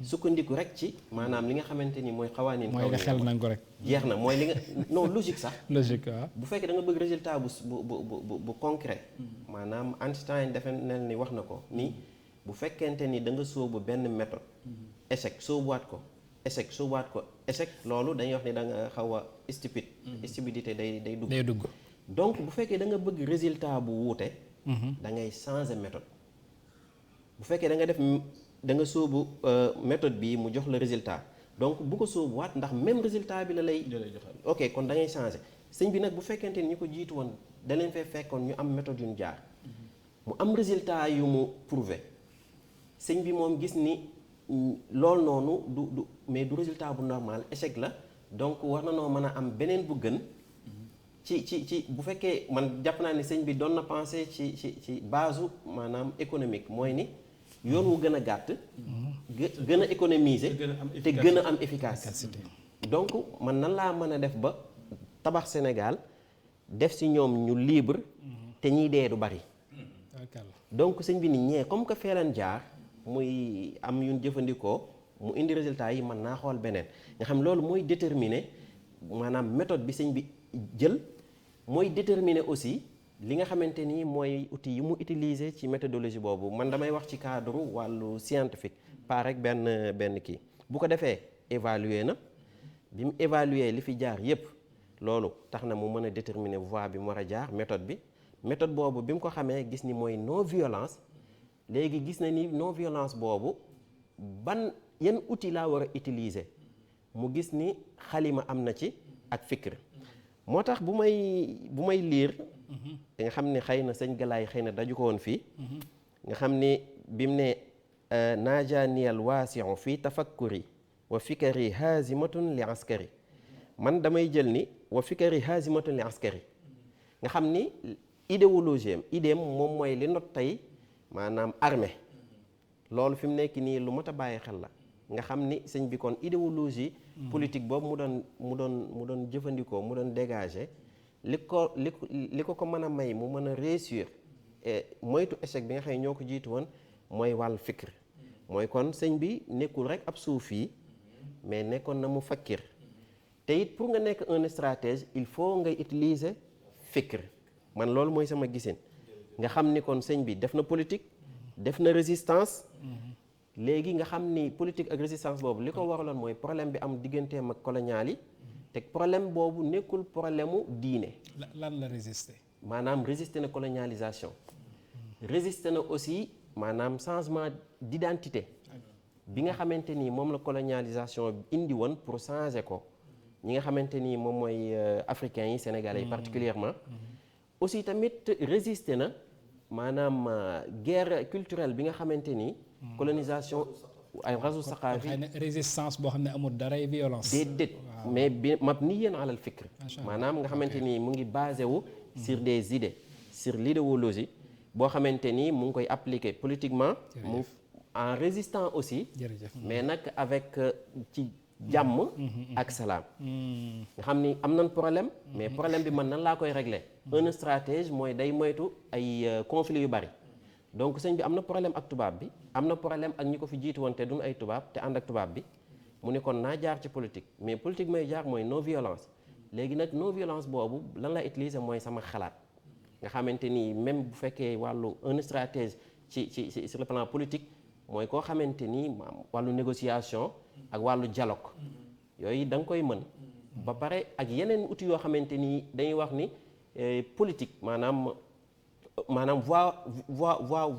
S2: sukkandiku rek ci maanaam li nga xamante ni mooy xawaanin. kaw
S1: mooy la xel nañ ko rek.
S2: jeex na mooy li nga non logique sax.
S1: logique waaw.
S2: bu fekkee da nga bëgg résultat bu concret. maanaam Einstein defe nel ni wax na ko ni bu fekkente ni da nga sóobu benn méthode. échec sóobuwaat ko échec sóobuwaat ko échec loolu dañuy wax ni da nga xaw a stupide. stupidité day dugg.
S1: day dugg.
S2: donc bu fekkee da nga bëgg résultat bu wuute. da ngay changer méthode. bu fekkee da nga sóobu méthode bii mu jox la résultat donc bu ko sóobuwaat ndax même résultat bi la lay. ok kon da ngay changer sëñ bi nag bu fekkente ni ñu ko jiitu woon da leen fee fekkoon ñu am méthode yu ñu jaar. mu am résultat yu mu prouvé sëñ bi moom gis ni loolu noonu du mais du résultat bu normal échec la donc war na noo mën a am beneen bu gën. ci bu fekkee man jàpp naa ni sëñ bi doon na pensé ci base maanaam économique mooy ni yoon wu gën a gàtt. gën a économiser. te gën a am efficacité. donc man nan laa mën a def ba tabax Sénégal def si ñoom ñu libre. te ñiy dee du bari. donc sëñ bi ni ñee comme que feelan jaar muy am yuñ jëfandikoo mu indi résultat yi mën naa xool beneen nga xam loolu mooy déterminer maanaam méthode bi sëñ bi jël. mooy déterminer aussi li nga xamante ni mooy outil yi mu utiliser ci méthodologie boobu man damay wax ci cadre wàllu scientifique pas rek benn kii bu ko defee évaluer na bi mu évaluer li fi jaar yépp loolu tax na mu mën a déterminer voie bi mu war a jaar méthode boobu bi mu ko xamee gis ni mooy non violence léegi gis na ni non violence boobu yan outil laa war a utiliser mu gis ni xalima am na ci ak fikr moo tax bu may liir nga xam ne xëy na sëñ Galaay xëy na daju ko woon fii nga xam ni bi mu ne naajaniyal waasiu fii tafakkuri wa fikari hazimatun li askari man damay jël ni wa fikari hazimatun li askari nga xam ni idéologie am idéem moom mooy li not tey maanaam armée loolu fi mu nekk nii lu mat a bàyyi xel la nga xam ni sëñ bi kon idéologie politique boobu mu doon jëfandikoo mu doon dégager li ko mën a may mu mën a réussir moytu échec bi nga xam ne ñoo ko jiitu woon mooy wàllu fikr mooy kon sëñ bi nekkul rek ab suufi mais nekkoon na mu fakkir te it pour nga nekk un stratège il faut ngay utiliser fikr man loolu mooy sama gisin nga xam ni kon sëñ bi def na politique def na résistance léegi nga xam ni politique ak résistance boobu li ko waraloon mooy problème bi am digganteem ak colonial yi te problème boobu nekkul problème mu diine.
S1: lan la résister.
S2: maanaam résister na colonialisation. résister na aussi maanaam changement d'identité bi nga xamante ni moom la colonialisation indi woon pour changer ko ñi nga xamante ni moom mooy africains yi sénégalais yi particulièrement aussi tamit résister na maanaam guerre culturelle bi nga xamante ni colonisation ay rasu saqaafi
S1: xëy na résistance boo xam ne amul daray violence
S2: déedéet mais bi mabniyan alal fikr maanaam nga xamante ni mu ngi basé wu sur des idées sur l'idéologie boo xamante ni mu ngi koy appliquer politiquement mu en résistant aussi mais nag avec ci jàmm ak salaam nga xam ni am nañ problème mais problème bi man nan laa koy régler un stratège mooy day moytu ay conflits yu bari donc sëñ bi am na problème ak tubaab bi am na problème ak ñi ko fi jiitu woon te duñ ay tubaab te ànd ak tubaab bi mu ne kon naa jaar ci politique mais politique may jaar mooy non violence léegi nag non violence boobu lan la utiliser mooy sama xalaat nga xamante ni même bu fekkee wàllu un stratège ci sur le plan politique mooy koo xamante ni wàllu négociation ak wàllu dialogue yooyu da nga koy mën ba pare ak yeneen outils yoo xamante ni dañuy wax ni politique maanaam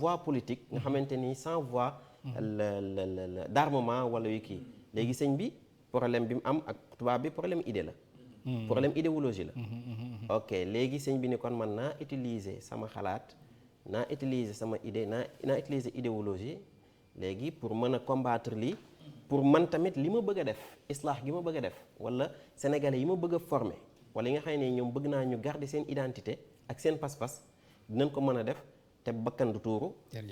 S2: voie politique nga xamante ni sans voie d'armement wala yu kii léegi sëñ bi problème bi mu am ak tubaab bi problème idée la problème idéologie la ok léegi sëñ bi ni kon man naa utiliser sama xalaat naa utiliser sama idée naa utiliser idéologie léegi pour mën a combattre lii pour man tamit li ma bëgg a def islaax gi ma bëgg a def wala sénégalais yi ma bëgg a former wala yi nga xam ne ñoom bëgg naa ñu garder seen identité ak seen pas-pas dinañ ko mën a def te bakkan du tuuru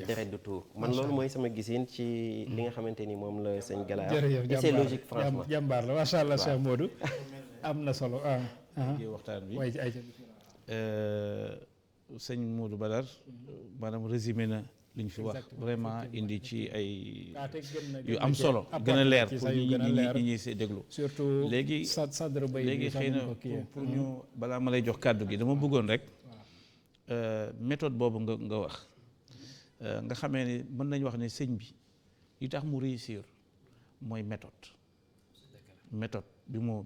S2: deret du tuuru man loolu mooy sama gisin ci li nga xamante ni moom la sëñ Gala et c'est logique franchement
S1: jàmbaar la macha allah Cheikh Modou am na solo
S3: waxtaan bi sëñ Modou Badar maanaam résumé na li ñu fi wax vraiment indi ci ay yu am solo gën a leer pour ñi ñi see déglu
S1: surtout
S3: léegi xëy na pour ñu balaa ma lay jox kàddu gi dama bëggoon rek méthode boobu nga wax nga xamee ni mën nañ wax ne sëñ bi li tax mu réussir mooy méthode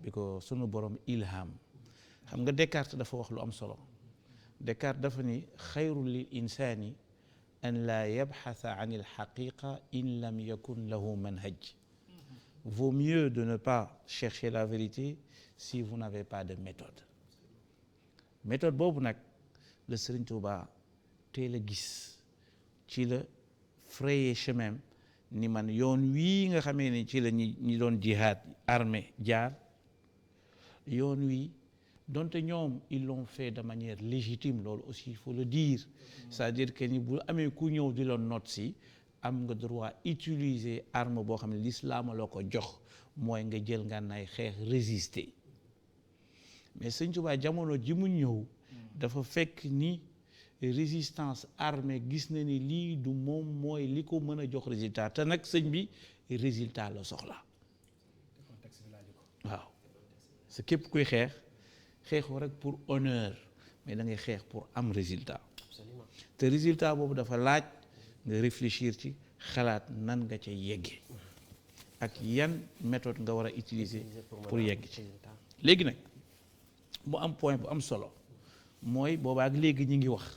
S3: bi ko sunu borom ilham xam nga Descartes dafa wax lu am solo Descartes dafa ni xayru lil insaani an laa yabxasa an il xaqiqa in lam yakun lahu manhaj vaut mieux de ne pas chercher la vérité si vous n'avez pas de méthode boobu nag la Sëriñ Tuuba teel a gis ci la frayer chemin ni man yoon wii nga xamee ni ci la ñi doon jihaad armée jaar yoon wii donte ñoom ils l'ont fait de manière légitime loolu aussi il faut le dire c'est-à-dire que ni bu amee ku ñëw di la noot si am nga droit utiliser arme boo xam ne l'islam la ko jox mooy nga jël ngànnaay xeex résister mais Sëñ Tuubaa jamono ji mu ñëw dafa fekk ni résistance armée gis na ni lii du moom mooy li ko mën a jox résultat te nag sëñ bi résultat la soxla waaw sa képp kuy xeexoo rek pour honneur mais da ngay xeex pour am résultat te résultat boobu dafa laaj nga réfléchir ci xalaat nan nga ca yeggee ak yan méthode nga war a utiliser pour yegg ci léegi nag mu am point bu am solo mooy boobaak léegi ñi ngi wax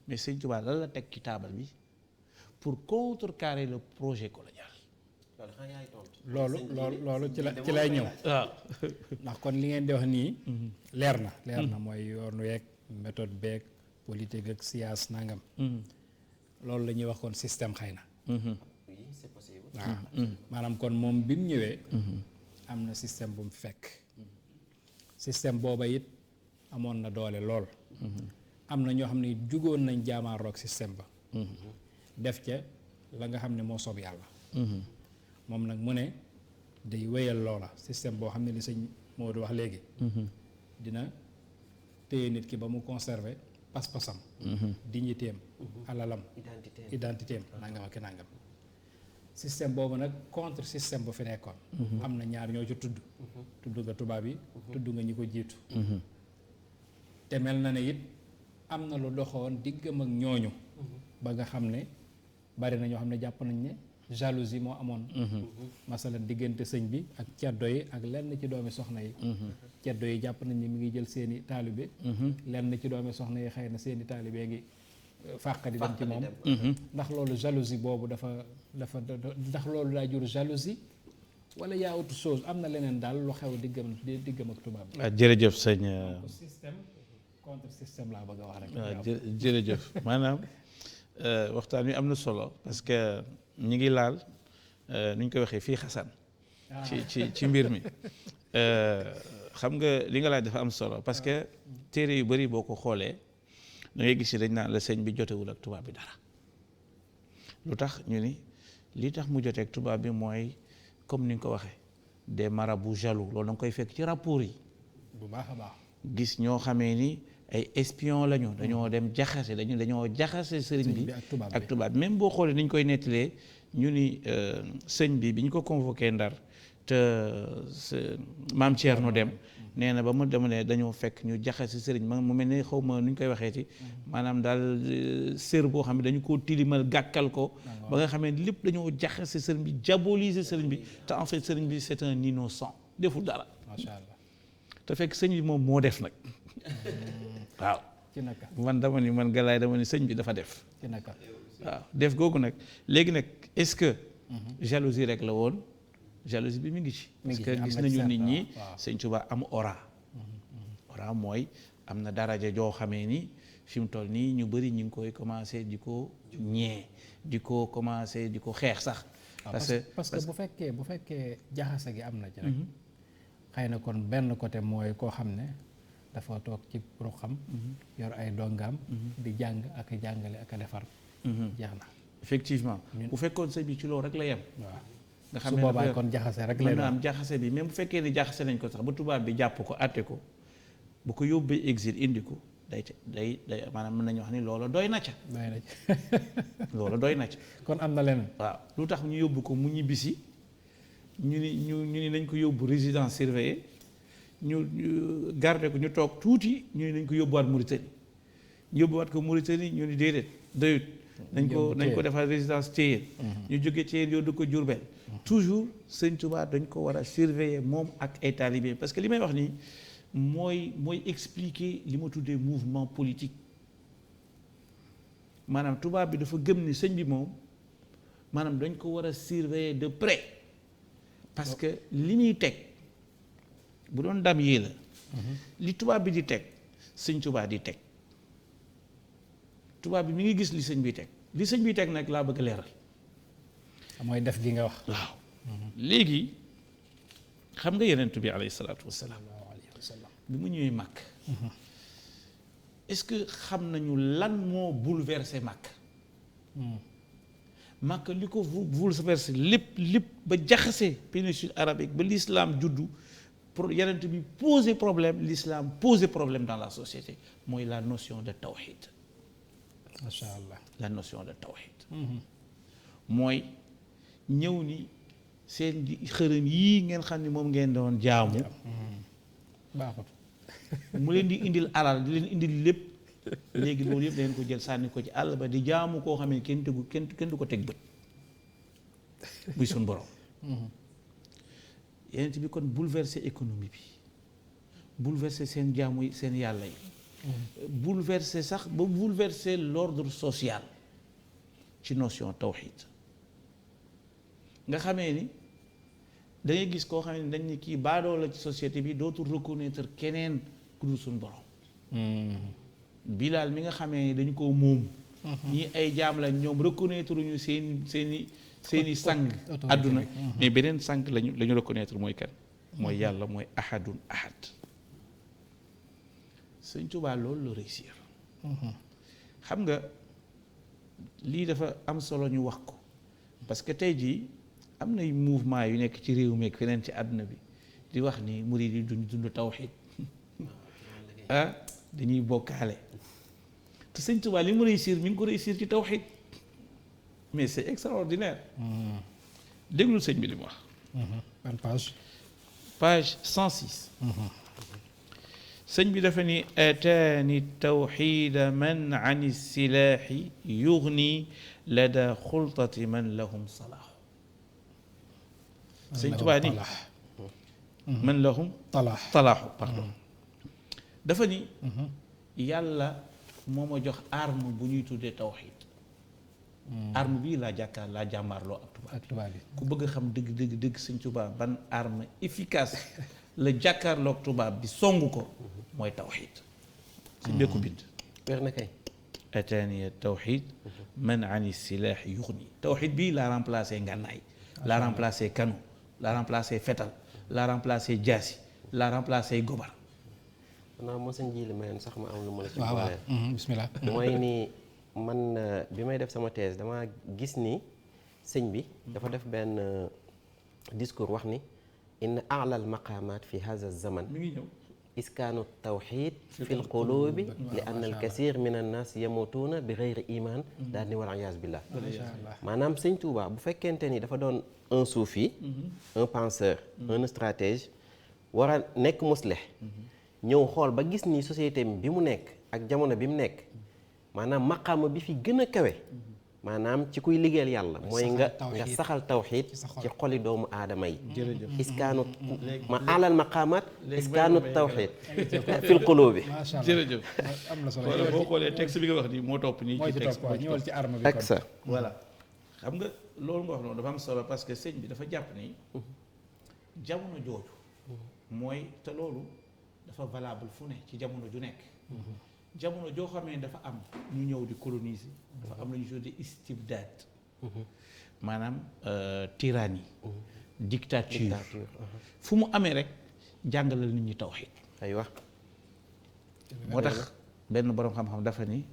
S3: mais Sëñ Tuubaa lan la teg ci taabal bi pour contrecarrer le projet colonial
S1: loolu ci lay ñëw waaw ndax kon li ngeen di wax nii leer na mooy yoonu yeeg méthode beeg politique ak science nangam loolu la ñuy wax kon système xëy na waaw maanaam kon moom bi mu ñëwee am na système bu mu fekk système booba it amoon na doole lool am na ñoo xam ne jugoon nañ jaamaaroog système ba def ca la nga xam ne moo soob yàlla moom nag mu ne day wéyal loola système boo xam ne li sëñ Modou wax léegi dina téye nit ki ba mu conserver pas-pasam dignitéem alalam identitéem nangam ak nangam système boobu nag contre système bu fi nekkoon am na ñaar ñoo ci tudd nga tubaab yi tudd nga ñi ko jiitu te mel na ne it am na lu doxoon diggam ak ñooñu ba nga xam ne bari na ñoo xam ne jàpp nañ ne jalousie moo amoon masalan diggante sëñ bi ak ceddo yi ak lenn ci doomi soxna yi ceddo yi jàpp nañ ne mi ngi jël seeni taalibe lenn ci doomi soxna yi xëy na seeni taalibe ngi fàq di dem ci moom ndax loolu jalousie boobu dafa ndax loolu daa jur jalousie wala yaa autre chose am na leneen daal lu xew diggam ak tubaab bi
S3: jërëjëf sëñ
S1: système contre système laa bëgg a wax rek
S3: waaw jërëjëf maanaam waxtaan wi am na solo parce que ñi ngi laal nu ñu koy waxee fii xasan ci mbir mi xam nga li nga laaj dafa am solo parce que téere yu bari boo ko xoolee da ngay gis ni dañ naan la sëñ bi jotewul ak tubaab bi dara lu tax ñu ni li tax mu jotee ak tubaab bi mooy comme ni nga ko waxee des marabouts jaloux loolu da nga koy fekk ci rapport yi
S1: bu baax a baax
S3: gis ñoo xamee ni ay espion lañu dañoo dem jaxase dañoo jaxase sëriñ bi ak tubaab bi même boo xoolee ni ñu koy nettalee ñu ni sëñ bi ñu ko convoqué Ndar te maam Thierno Dem nee na ba mu dem ne dañoo fekk ñu jaxase sëriñ ma mu mel ne xaw ma nu ñu koy waxee ci maanaam daal sër boo xam ne dañu koo tilimal gàkkal ko ba nga xamee lépp dañoo jaxase sëriñ bi diaboliser sëriñ bi te en fait sëriñ bi c'est un innocent deful dara
S1: macha allah
S3: te fekk sëñ bi moom moo def nag waaw
S1: ci naka
S3: man dama ni man Galaay dama ni sëñ bi dafa def
S1: ci naka
S3: waaw def googu nag léegi nag est-ce que jalousie rek la woon jalousie bi mi ngi ci parce que gis nañu nit ñi sëñ Tuubaa am aura mooy am na daraja joo xamee ni fi mu toll nii ñu bëri ñu ngi koy commencé di ko ñee di ko commencé di ko xeex sax
S1: parce que bu fekkee jaxase gi am na ci rek xëy na kon benn côté mooy koo xam ne dafa toog ci ruxam yor ay dongaam di jàng ak a jàngale ak a defar jeex na
S3: effectivement bu fekkoon sëñ bi ci loolu rek la yem
S1: waaw
S3: nga xam
S1: su
S3: ne
S1: boobaa kon jaxase rek lay
S3: mën na
S1: doon
S3: am jaxase bi même bu fekkee ni jaxase nañ ko sax ba tubaab bi jàpp ko àtte ko bu ko yóbbee exil indi ko day maanaam mën nañu wax ni loola doy na ca
S1: doy na ci
S3: loola doy na ca
S1: kon am na leneen
S3: waaw lu tax ñu yóbbu ko mu ñibbisi ñu ni nañ ko yóbbu résidence surveillée ñu garder ko ñu toog tuuti ñu ni nañ ko yóbbuwaat Mauritanie ñu yóbbuwaat ko Mauritanie ñu ni déedéet doyut nañ ko defal résidence Thiéyène ñu jóge Thiéyène yóbbu ko Diourbel toujours sëñ Touba dañ ko war a surveiller moom ak ay talibé parce que li may wax nii mooy expliquer li ma tuddee mouvement politique maanaam tubaab bi dafa gëm ni sëñ bi moom maanaam dañ ko war a surveiller de près parce que li ñuy teg bu doon dam yii la li tubaab bi di teg sëñ Tuubaa di teg tubaab bi mi ngi gis li sëñ bi teg li sëñ bi teg nag laa bëgg leeral
S1: mooy def gi nga wax
S3: waaw léegi xam nga yonent bi alayhi salaatu wassalaam bi mu ñëwee màkk est-ce que xam nañu lan moo bouleversé màkk màkk li ko bouleversé lépp ba jaxase péninsule arabique ba l'islam juddu pour yonent bi poser problème l'islam poser problème dans la société mooy la notion de tawhid
S1: macha allah
S3: la notion de tawhid mooy ñëw ni seen xërëm yii ngeen xam ni moom ngeen doon jaamu
S1: baaxut
S3: mu leen di indil alal di leen indil lépp léegi loolu yëpp dangeen ko jël sànni ko ci àll ba di jaamu koo xam ne kenn du ko teg bët buy suñ borom yeneen bi kon bouleversé économie bi bouleversé seen jaamu yi seen yàlla yi bouleversé sax ba bouleversé l'ordre social ci notion tawhid nga xamee ni da ngay gis koo xam ne dañ ni kii baadoo la ci société bi dootul reconnaître keneen ku dul suñu borom Bilaal mi nga xamee ni dañu ko moom ñii ay jaam la ñoom reconnaître ñu seeni sang àdduna mais beneen sang lañu reconnaître mooy kan mooy yàlla mooy ahadun ahad Sëñ Tuubaa loolu la réussir xam nga lii dafa am solo ñu wax ko parce que tey jii am nay mouvement yu nekk ci réew mi ak feneen ci àdduna bi di wax ni murid yi duñ dund tawhid dañuy bokkaale te Sëñ Tuubaa li mu réussir mi ngi ko réussir ci tawhid mais c'est extraordinaire déglul sëñ bi li mu wax
S1: ban page
S3: page 106 sëñ bi dafa ni ataani tawxida man an silaaxi yugni lada xultati man lahum salaaxu sëñ Tuubaa ni man lahum talaaxu pardon dafa ni yàlla moo ma jox arme bu ñuy tuddee tawxid arme bii laa jàmmaarloo ak tubaab bi ku bëgg a xam dëgg sëñ Tuubaa ban arme efficace la jàkkaarloog tubaab bi songu ko mooy tawxid si béku bind
S2: wér na kay
S3: ataaniya tawxid man ani silaax yuxni tawxid bii laa remplacé ngànnaay laa remplacé kanu laa remplacé fetal laa remplacé jaasi laa remplacé gobar
S2: xanaa moo sëñ ji li mayoon sax ma am lu ma la ci
S1: waaw
S2: boole
S1: bismillah
S2: mooy ni man bi may def sama thèse dama gis ni sëñ bi dafa def benn discours wax ni inna a'la al maqaamaat fi hadha zaman
S3: mi ngi ñëw
S2: iskaanu tawxid fi lqulubi li anna al kasir min annas yamutuuna bi gayri iman daal ni wal iyaas billah. maanaam sëñ Tuubaa bu fekkente ni dafa doon un soufi, un penseur, un stratège, war a nekk muslih, ñëw xool ba gis ni société bi mu nekk ak jamono bi mu nekk maanaam maqaama bi fi gën a kawe maanaam ci kuy liggéeyal yàlla mooy nga saxal tawxiid ci xoli doomu aadama yi. iskaanu ma alal maqaamaat iskaanu tawxiid fil quluubi.
S3: jërëjëf am na solo wala boo xoolee texte bi nga wax nii moo topp nii ci texte
S1: ñëwal ci arme bi
S2: ak sa
S3: voilà xam nga loolu nga wax noonu dafa am solo parce que sëñ bi dafa jàpp ni jamono jooju mooy te loolu dafa valable fu ne ci jamono ju nekk. jamono joo xamee dafa am ñu ñëw di coloniser dafa am lu ñu tuddee istibdaad maanaam tyrannie dictature fu mu amee rek jàngalal nit ñi tawxiid
S2: aywa
S3: moo tax benn boroom xam-xam dafa ni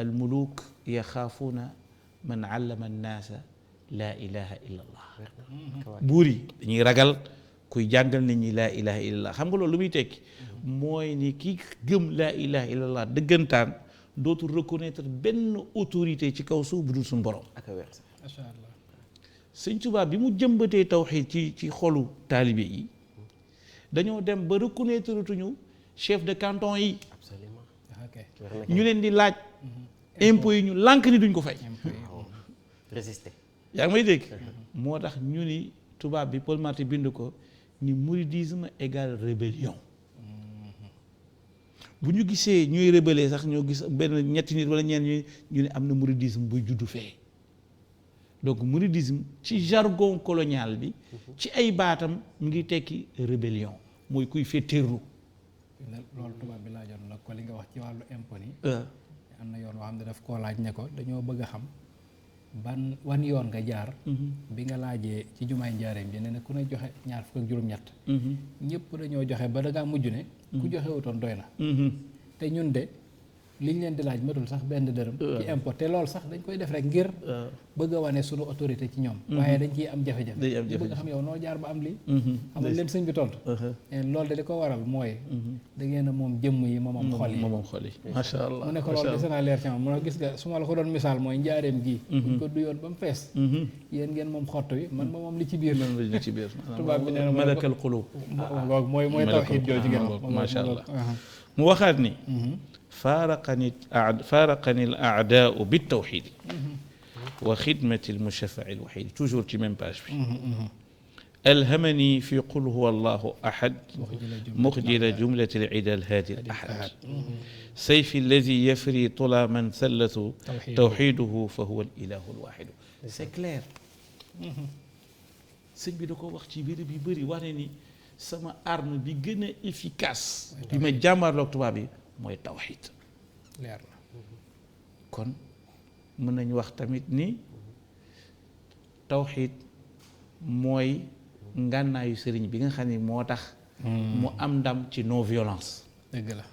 S3: al muluk yaxaafuuna man allama annaasa laa ilaha illa allah buur yi dañuy ragal kuy jàngal nit ñi laa ilaha illallah xam nga loolu lu muy tekki mooy ni ki gëm laa ilaha illallah dëggantaan dootul reconnaître benn autorité ci kaw suuf bu dul suñu borom.
S1: macha allah
S3: sëñ Tuubaa bi mu jëmbatee tawxiid ci xolu taalibe yi dañoo dem ba reconnaître tuñu chef de canton yi.
S2: absolument
S3: ñu leen di laaj impôts yi ñu lànk ni duñ ko fay.
S2: résister.
S3: yaa ngi may dégg. moo tax ñu ni tubaab bi Paul Marty bind ko ni mouridisme égale rébellion. bu ñu gisee ñuy rébeller sax ñoo gis benn ñetti nit wala ñeen ñu ne am na mouridisme buy juddu fee donc mouridisme ci jargon colonial bi ci ay baatam mu ngi tekki rébellion mooy kuy féeteerlu.
S1: loolu tubaab bi laajoon la ko li nga wax ci wàllu impôt yi am na yoon woo xam ne daf koo laaj ne ko dañoo bëgg a xam wan yoon nga jaar bi nga laajee ci jumaay njaareem ji ne ne ku ne joxe ñaar fukk ak juróom-ñett ñëpp dañoo joxe ba da ngaa mujj ne ku joxe wutoon doy na te ñun de liñ leen di laaj matul sax benn dërëm ci impôt te loolu sax dañ koy def rek ngir bëgg a wane sunu autorité ci ñoom waaye dañ ciy am jafe-jafe ñu bëgg a xam yow noo jaar ba am lii xamal leen sëñ bi tontu loolu de li ko waral mooy da ngeen a moom jëmm yi moom xol yi
S3: macha allah
S1: mu ne ko loolu dese naa leer ci moom mu ne gis nga su ma la ko doon misaal mooy njaareem gii buñ ko duyoon ba mu fees yéen ngeen moom xott wi man moom li ci biir tubaab bi nee na
S3: malakal qulub
S1: mooy tawxiid jooju ngeen
S3: macha allah mu waxaat ni faaraqani al a'daau bi tawxiid wa xidmati al mushaffa'i al waxiid toujours ci même page bi alhamani fi qul huwa allahu ahad muxjila jumlati al ida al haadi al ahad sayfi alladi yafri tula man sallatu tawxiiduhu fa huwa al ilahu al waaxidu c'est clair sëñ bi da ko wax ci biir bi bëri wane ni sama arme bi gën a efficace bi ma jàmbaarloog tubaab yi mooy tawxiid
S1: leer na
S3: kon mën nañu wax tamit ni tawxiid mooy ngànnaayu sëriñ bi nga xam ne moo tax mu am ndam ci non violence
S1: dëgg la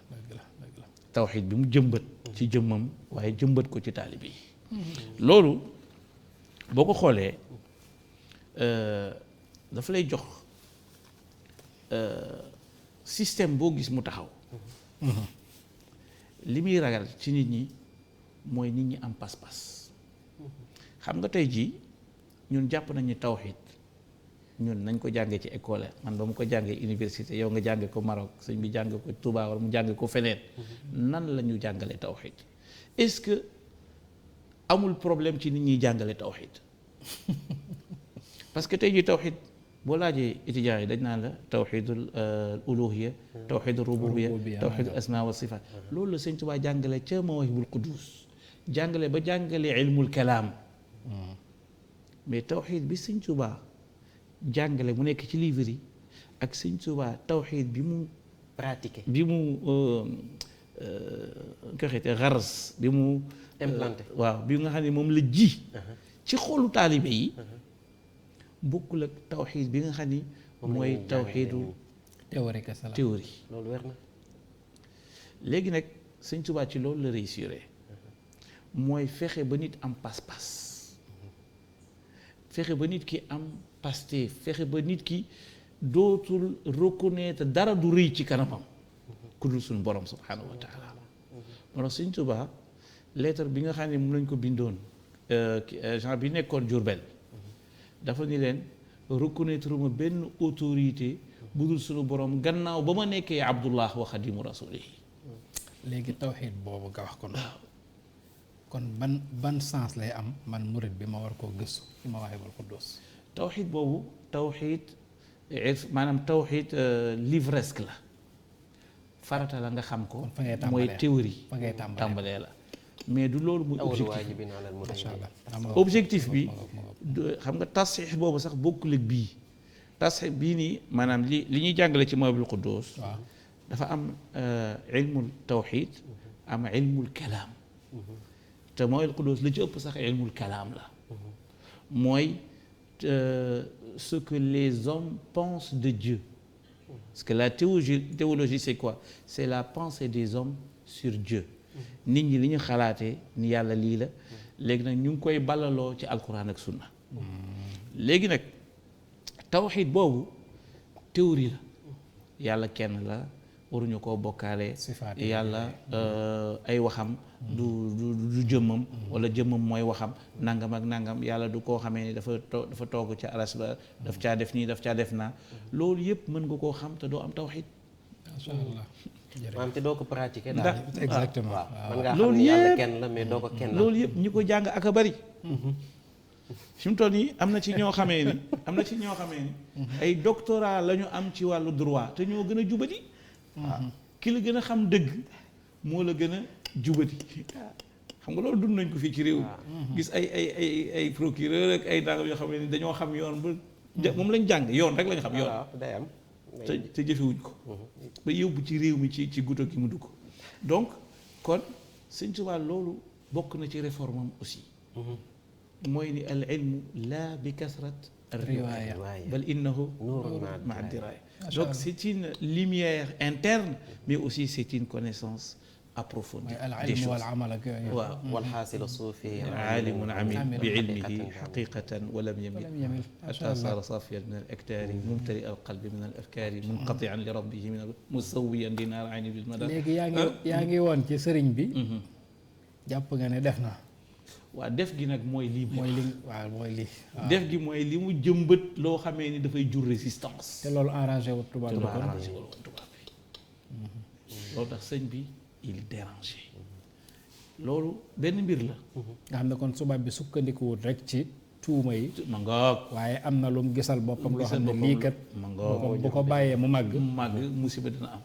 S3: tawxiid bi mu jëmbat ci jëmmam waaye jëmbat ko ci taalibe yi loolu boo ko xoolee dafa lay jox système boo gis mu taxaw li muy ragal ci nit ñi mooy nit ñi am pas-pas xam nga tey jii ñun jàpp nañu tawxiid ñun nañ ko jàngee ci école man ba mu ko jàngee université yow nga jànge ko Maroc sëñ bi jàng ko Touba wala mu jànge ko feneen nan la ñu jàngalee tawxiid est-ce que amul problème ci nit ñi jàngale tawxiid parce que tey jii tawxiid boo laajee étudiants yi dañ naan la tawxiidul uluhiyya tawxiidul rububiyya tawxiidul asmaa wa sifaat loolu la sëñ Tuubaa jàngale ca Mawaahibul Quddus jàngale ba jàngale ilmul kalaam mais tawxiid bi sëñ Tuubaa jàngale mu nekk ci livre yi ak sëñ Tuubaa tawxiid bi mu
S2: pratiqué
S3: bi mu nga xeete xaras bi mu
S2: implanté
S3: waaw bi nga xam ne moom la ji ci xolu taalibe yi bokkul ak tawxiid bi nga xam ni mooy tawxiidu théorie
S2: loolu weer na
S3: léegi nag sëñ Tuubaa ci loolu la réussir mooy fexe ba nit am pas-pas fexe ba nit ki am Pastef fexe ba nit ki dootul reconnaître dara du rëy ci kanamam ku dul suñu borom subhanahu wa taala. moo tax Sëñ Tuubaa lettre bi nga xam ne moom lañ ko bindoon genre bi nekkoon Jurbel dafa ni leen reconnaître ma benn autorité bu dul suñu borom gannaaw ba ma nekkee Abdullah wa xadimu rasulihi.
S1: léegi tawxiid boobu nga wax kon ban sens lay am man murid bi ma war koo gëstu ci Mawaahibul Quddus.
S3: tawxiid boobu tawxiid maanaam tawxiid livresque la farata la nga xam ko. mooy théorie
S1: fa ngay
S3: tàmbalee la mais du loolu muy
S2: objectif
S3: bi xam nga tasxiix boobu sax bokkul ak bii tasxiix bii nii maanaam li ñuy jàngale ci Mawaahibul Quddus dafa am ilmul tawxiid am ilmul kalaam te Mawaahibul Quddus li ci ëpp sax ilmul kalaam la mooy ce que les hommes pensent de Dieu. Parce que la théologie c'est quoi? C'est la pensée des hommes sur Dieu. nit ñi li ñu xalaatee ni yàlla lii la léegi nag ñu ngi koy balaloo ci alquran ak sunna léegi nag tawxiid boobu théorie la yàlla kenn la waruñu koo bokkaale yàlla ay waxam du jëmmam wala jëmmam mooy waxam nangam ak nangam yàlla du koo xamee ni dafa toog ca aras ba daf caa def nii daf caa def naa loolu yëpp mën nga koo xam te doo am tawxiid.
S1: Masha Allah.
S2: maanaam te doo ko pratiquer daal.
S1: exactement
S2: man ngaa xam ne yàlla kenn la mais doo ko kenn la.
S3: loolu yëpp ñi ko jàng ak a bari. fi mu toll nii am na ci ñoo xamee ni ay doctorat la ñu am ci wàllu droit te ñoo gën a jubati. ki la gën a xam dëgg moo la gën a jubati. xam nga loolu dund nañ ko fii ci réew gis ay procureur ak ay dangam yoo xam ne ni dañoo xam yoon ba moom lañ jàng yoon rek lañ xam yoon.
S2: day am.
S3: te jëfewuñ ko ba yóbbu ci réew mi ci guto gi mu dugg donc kon Sëñ Tuubaa loolu bokk na ci réforme am aussi mooy ni al ilmu laa bi kasrat riwaaya bal innahu nuurun maa diraaya donc c'est une lumière interne mais aussi c'est une connaissance approfondie des choses waaw
S2: walxaasilu suufi
S3: aalimun amil bi ilmihi xaqiqatan walam yamil xataa saara saafiyan min al aktaari mumtali al qalbi min al afkaari munqatian li rabbihi min al musawiyan li naar ayni bil madar.
S1: léegi yaa ngi woon ci sëriñ bi. jàpp nga ne def na.
S3: waaw def gi nag mooy lii.
S1: mooy lii.
S3: def gi mooy li mu jëmbët loo xamee ni dafay jur résistance.
S1: te loolu arrangé wu tubaab bi
S3: loolu tax sëñ bi. il dérange loolu benn mbir la.
S1: nga xam ne kon subaab bi sukkandikuwut rek ci tuuma yi.
S3: ma ngoog
S1: waaye am na lu mu gisal boppam loo xam ne lii kat.
S3: ma ngoog
S1: bu ko bàyyee mu màgg.
S3: musiba dina am.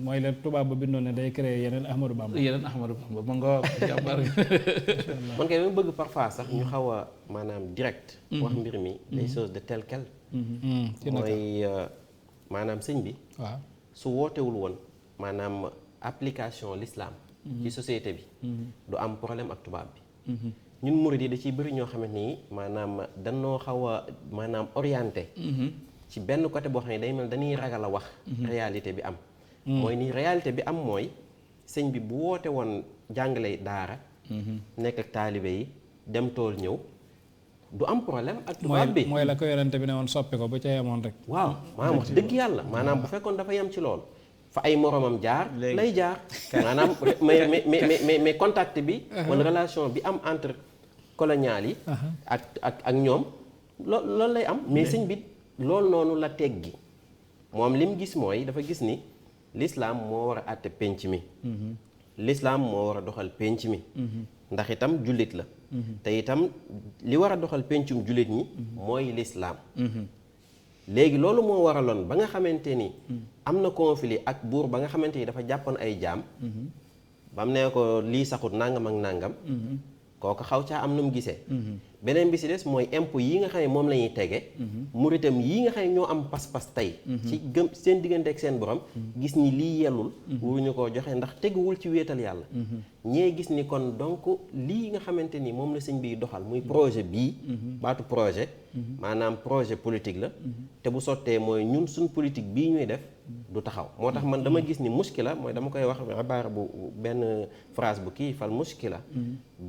S1: mooy la tubaab ba bindoon ne day créer yeneen Ahmadou Bamba.
S3: ma ngoog jàmbar.
S2: man kay dama bëgg parfois sax ñu xaw a maanaam direct. wax mbir mi les choses de tel quel. mooy maanaam sëñ bi. waaw su wootewul woon maanaam. application l'islam ci société bi du am problème ak tubaab bi ñun murid yi da ciy bëri ñoo xamante ni maanaam dañoo xaw a maanaam orienté ci benn côté boo xam ne day mel dañuy ragal a wax réalité bi am mooy ni réalité bi am mooy sëñ bi bu woote woon jàngale daara nekk ak taalibe yi dem tool ñëw du am problème ak tubaab bi
S1: mooy la ko yorante bi ne woon soppi ko ba ca yemoon rek
S2: waaw maanaam wax dëgg yàlla maanaam bu fekkoon dafa yem ci loolu fa ay moromam jaar lay jaar maanaam mais contact bi wala relation bi am entre colonial yi ak ñoom loolu lay am mais sëñ bi loolu noonu la teggi moom li mu gis mooy dafa gis ni l'islam moo war a àtte penc mi l'islam moo war a doxal penc mi ndax itam jullit la te itam li war a doxal pencum jullit ñi mooy l'islam léegi loolu moo waraloon ba nga xamante ni am na conflit ak buur ba nga xamante ni dafa jàppoon ay jaam ba mu ne ko lii saxut nangam ak nangam kooku xaw caa am nu mu gisee beneen bi si des mooy impôt yi nga xam ne moom la ñuy tege muritam yi nga xam ne ñoo am pas-pas tey ci gëm seen diggante ak seen borom gis ni lii yellul wuruñu koo joxe ndax teguwul ci wéetal yàlla ñee gis ni kon donc lii nga xamante ni moom la sëñ bi doxal muy projet bii baatu projet maanaam projet politique la te bu sottee mooy ñun suñ politique bii ñuy def du taxaw moo tax man dama gis ni muskila mooy dama koy wax ibaara bu benn phrase bu kii fal muskila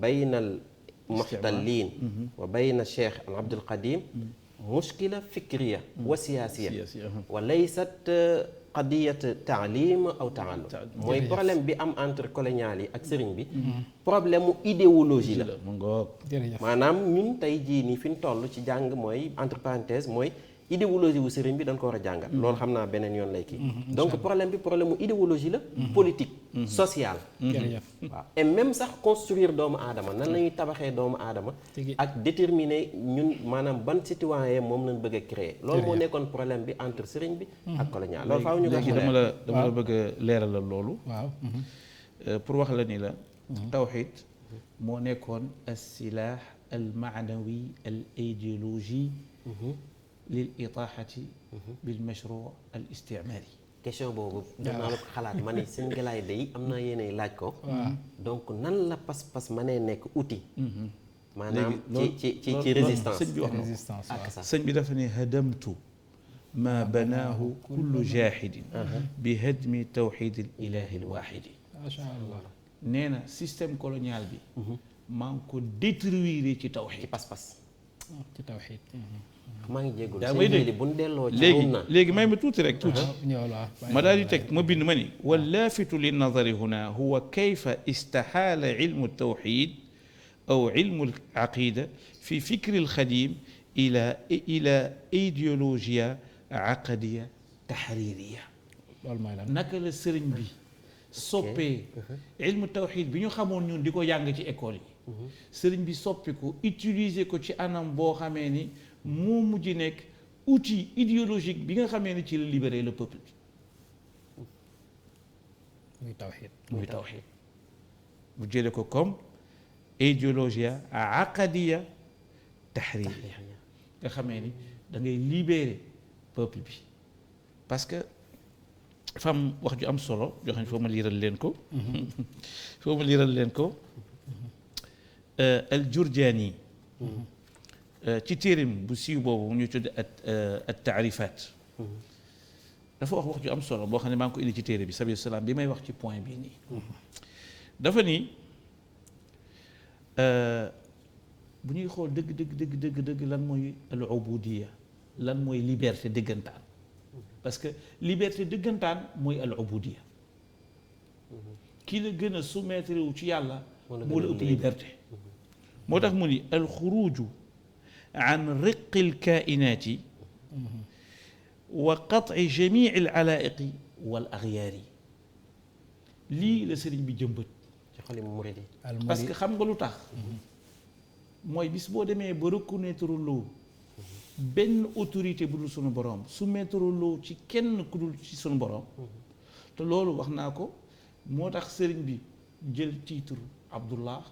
S2: baynal muxtallin wa bayna cheikh al abdul qadim mushkila fikriya wa siyaasiya wa laysat qadiyat taalim aw taallum mooy problème bi am entre colonial yi ak sëriñ bi problème mu idéologie la maanaam ñun tey jii nii fi ñu toll ci jàng mooy entre parenthèse mooy idéologie wu sëriñ bi dañ ko war a jàngal loolu xam naa beneen yoon lay kii donc problème bi problème mu idéologie la politique sociale waaw et même sax construire doomu aadama nan lañuy tabaxee doomu aadama ak déterminer ñun maanaam ban citoyen moom lañ bëgg a créer loolu moo nekkoon problème bi entre sëriñ bi ak colonial loolu faaw ñu
S3: léegi dama la bëgg a leeralal loolu waaw pour wax la ni la tawxid moo nekkoon al silah al maanawi al idéologie lil itaaxati bil mashruu al isticmaari
S2: question boobu danaa la ko xalaat ma ne seen galaay day am naa yéenay laaj ko donc nan la pas-pas mënee nekk outil maanaam ci résistance
S3: sëñ bi wax na sëñ bi dafa ne hadamtu ma banaahu kullu jaahidin bi hadmi tawxid al ilahi al waaxidi
S1: macha allah
S3: nee na système colonial bi maa ngi ko détruire ci tawxid
S2: ci pas-pas
S1: ci tawxid
S2: maa ngi jégalu
S3: daa may dégg
S2: bu ñu delloo ci
S3: léegi may ma tuuti rek tuuti ma daal di teg ma bind ma ni wallaafitu li nadari huna huwa kayfa istaxaala ilmu tawxid aw ilmu aqida fi fikri alxadim ila idéologia aqadiya taxririya
S1: loolu mooy lan
S3: naka la sëriñ bi soppee ilmu tawxid bi ñu xamoon ñun di ko jàng ci école yi sëriñ bi soppi ko utiliser ko ci anam boo xamee ni moo mujj nekk outil idéologique bi nga xamee ni ci la libérer le peuple bi muy tawxid mu jële ko comme idéologia aqadiya taxririya nga xamee ni da ngay libérer peuple bi parce que dafa am wax ju am solo joo xam ne foo ma liiral leen ko al Jurjaani ci téerim bu siiw boobu ñu tudd at taarifaat dafa wax ju am solo boo xam ne maa ngi ko indi ci téere bi sabi salaam bi may wax ci point bii nii dafa ni bu ñuy xool dëgg lan mooy al ubudiya lan mooy liberté dëggantaan parce que liberté dëggantaan mooy al ubudiya kii la gën a soumettre wu ci yàlla moo la ëpp liberté moo tax mu ni al xuruju an riqi al kainaati wa qat'i jamii al alaiqi wal axyaari lii la sëriñ bi jëmbët
S2: ci xoli murid yi
S3: parce que xam nga lu tax mooy bis boo demee ba reconnaître loo benn autorité bu dul sunu borom soumettre loo ci kenn ku dul ci sunu borom te loolu wax naa ko moo tax sëriñ bi jël titre Abdullah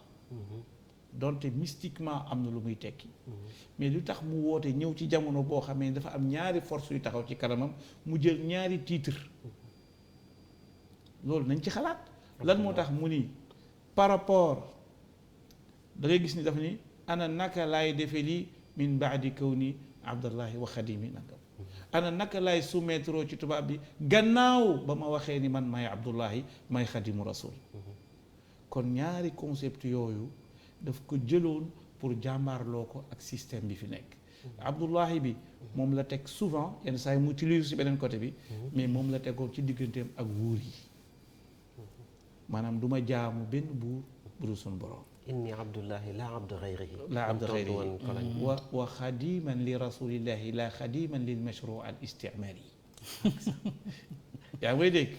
S3: donte mystiquement am na lu muy tekki mais lu tax mu woote ñëw ci jamono boo xamee dafa am ñaari force yu taxaw ci kanamam mu jël ñaari titre loolu nañ ci xalaat lan moo tax mu ni par rapport da ngay gis ni dafa ni ana naka laay defe lii min baadi kawni abdallahi wa xadimi nangam ana naka laay soumettre ci tubaab bi gannaaw ba ma waxee ni man may abdullahi may xadimu rasul kon ñaari concept yooyu daf ko jëloon pour jàmbaarloo ko ak système bi fi nekk abdullahi bi moom la teg souvent yenn saa yi mu utilise si beneen côté bi mais moom la tegoon ci digganteem ak wuur yi maanaam du ma jaamu benn buur bu dul sunu borom
S2: inni abdullahi la abdu xayrihi
S3: la abdu xayrihi wa xadiman li rasulillahi la xadiman lil mashru al isticmaari yaa ngi may dégg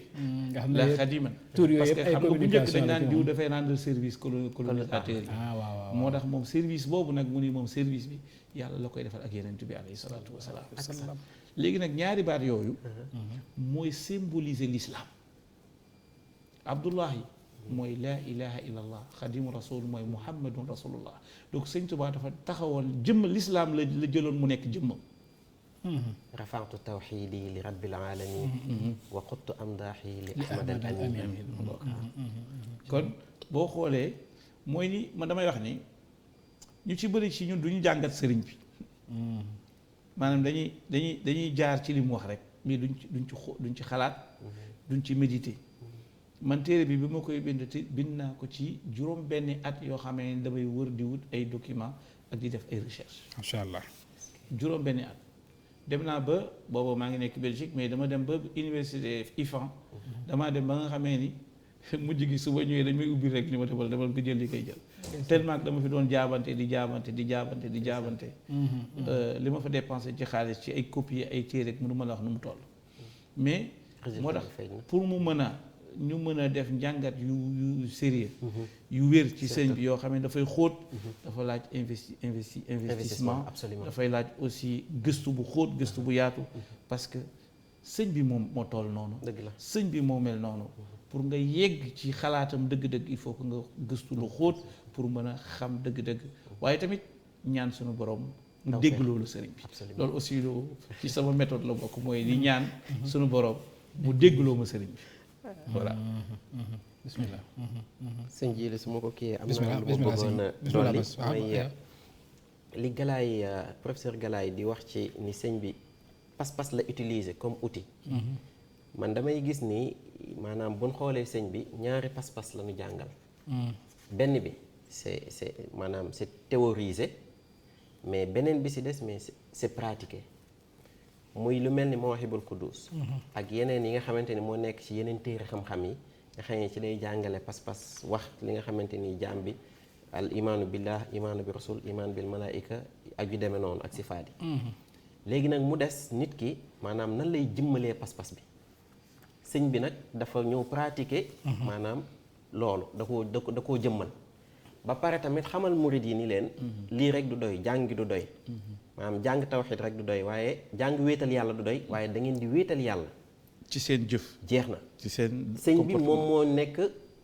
S3: la xadiman parce que xam nga bu njëkk dañ naan diw dafay rendre service colonisateur yi moo tax moom service boobu nag mu ni moom service bi yàlla la koy defal ak yeneen bi alayhi salaatu wasalaam léegi nag ñaari baat yooyu mooy symboliser l'islam abdullahi mooy laa ilaha illa allah xadimu rasul mooy muhammadun rasulullah donc sëñ Tuubaa dafa taxawoon jëmm l'islam la jëloon mu nekk jëmmam
S2: rafaatu tawxiidi li rabbil alamin wa xuttu amdaaxi li ahmad al amin
S3: kon boo xoolee mooy ni man damay wax ni ñu ci bëri ci ñun duñu jàngat sëriñ bi maanaam dañuy jaar ci li mu wax rek mais duñ ci xalaat duñ ci méditer man téere bi ma koy bind naa ko ci juróom benni at yoo xam ne damay wër di wut ay documents ak di def ay recherche
S1: macha allah
S3: juróom benni at dem naa ba booba maa ngi nekk Belgique mais dama dem ba université IFAN damaa dem ba nga xamee ni mujj gi suba ñëwee dañ may ubbi rek ni ma demal nga jël li koy jël tellement que dama fi doon jaabante li ma fa dépensé ci xaalis ci ay copies ay téere rek mënu ma la wax nu mu toll mais moo tax pour mu mën a ñu mën a def njàngat yu sérieux yu wér ci sëñ bi yoo xam ne dafay xóot dafa laaj investissement dafay laaj aussi gëstu bu xóot gëstu bu yaatu parce que sëñ bi moom moo toll noonu sëñ bi moo mel noonu pour nga yegg ci xalaatam dëgg-dëgg il faut que nga gëstu lu xóot pour mën a xam dëgg-dëgg waaye tamit ñaan suñu borom mu dégg loolu sëriñ bi loolu aussi lu ci sama méthode la bokk mooy di ñaan suñu borom mu déggloo ma sëriñ bi voilà
S1: bismillah
S2: sëñ ji su ma ko kii am na lu ma bëggoon a dolli mooy li Galaye professeur Galaye di wax ci ni sëñ bi pas-pas la utiliser comme outil man damay gis ni maanaam buñ xoolee sëñ bi ñaari pas-pas la ñu jàngal benn bi c'est maanaam c'est théorisé mais beneen bi si des mais c'est pratiqué muy lu mel ni Mawahibul Quddus ak yeneen yi nga xamante ni moo nekk ci yeneen téere xam-xam yi nga xam ne ci lay jàngale pas-pas wax li nga xamante ni jaam bi al imaanu billah imaanu bi rasul imaan bil malaika ak yu demee noonu ak sifaat yi léegi nag mu des nit ki maanaam nan lay jëmmalee pas-pas bi sëñ bi nag dafa ñëw pratiquer maanaam loolu da koo jëmmal ba pare tamit xamal murid yi ni leen lii rek du doy jàng du doy maanaam jàng tawxiid rek du doy waaye jàng wéetal yàlla du doy waaye da ngeen di wéetal yàlla
S3: ci seen jëf
S2: jeex na
S3: ci seen
S2: sëñ bi moom moo nekk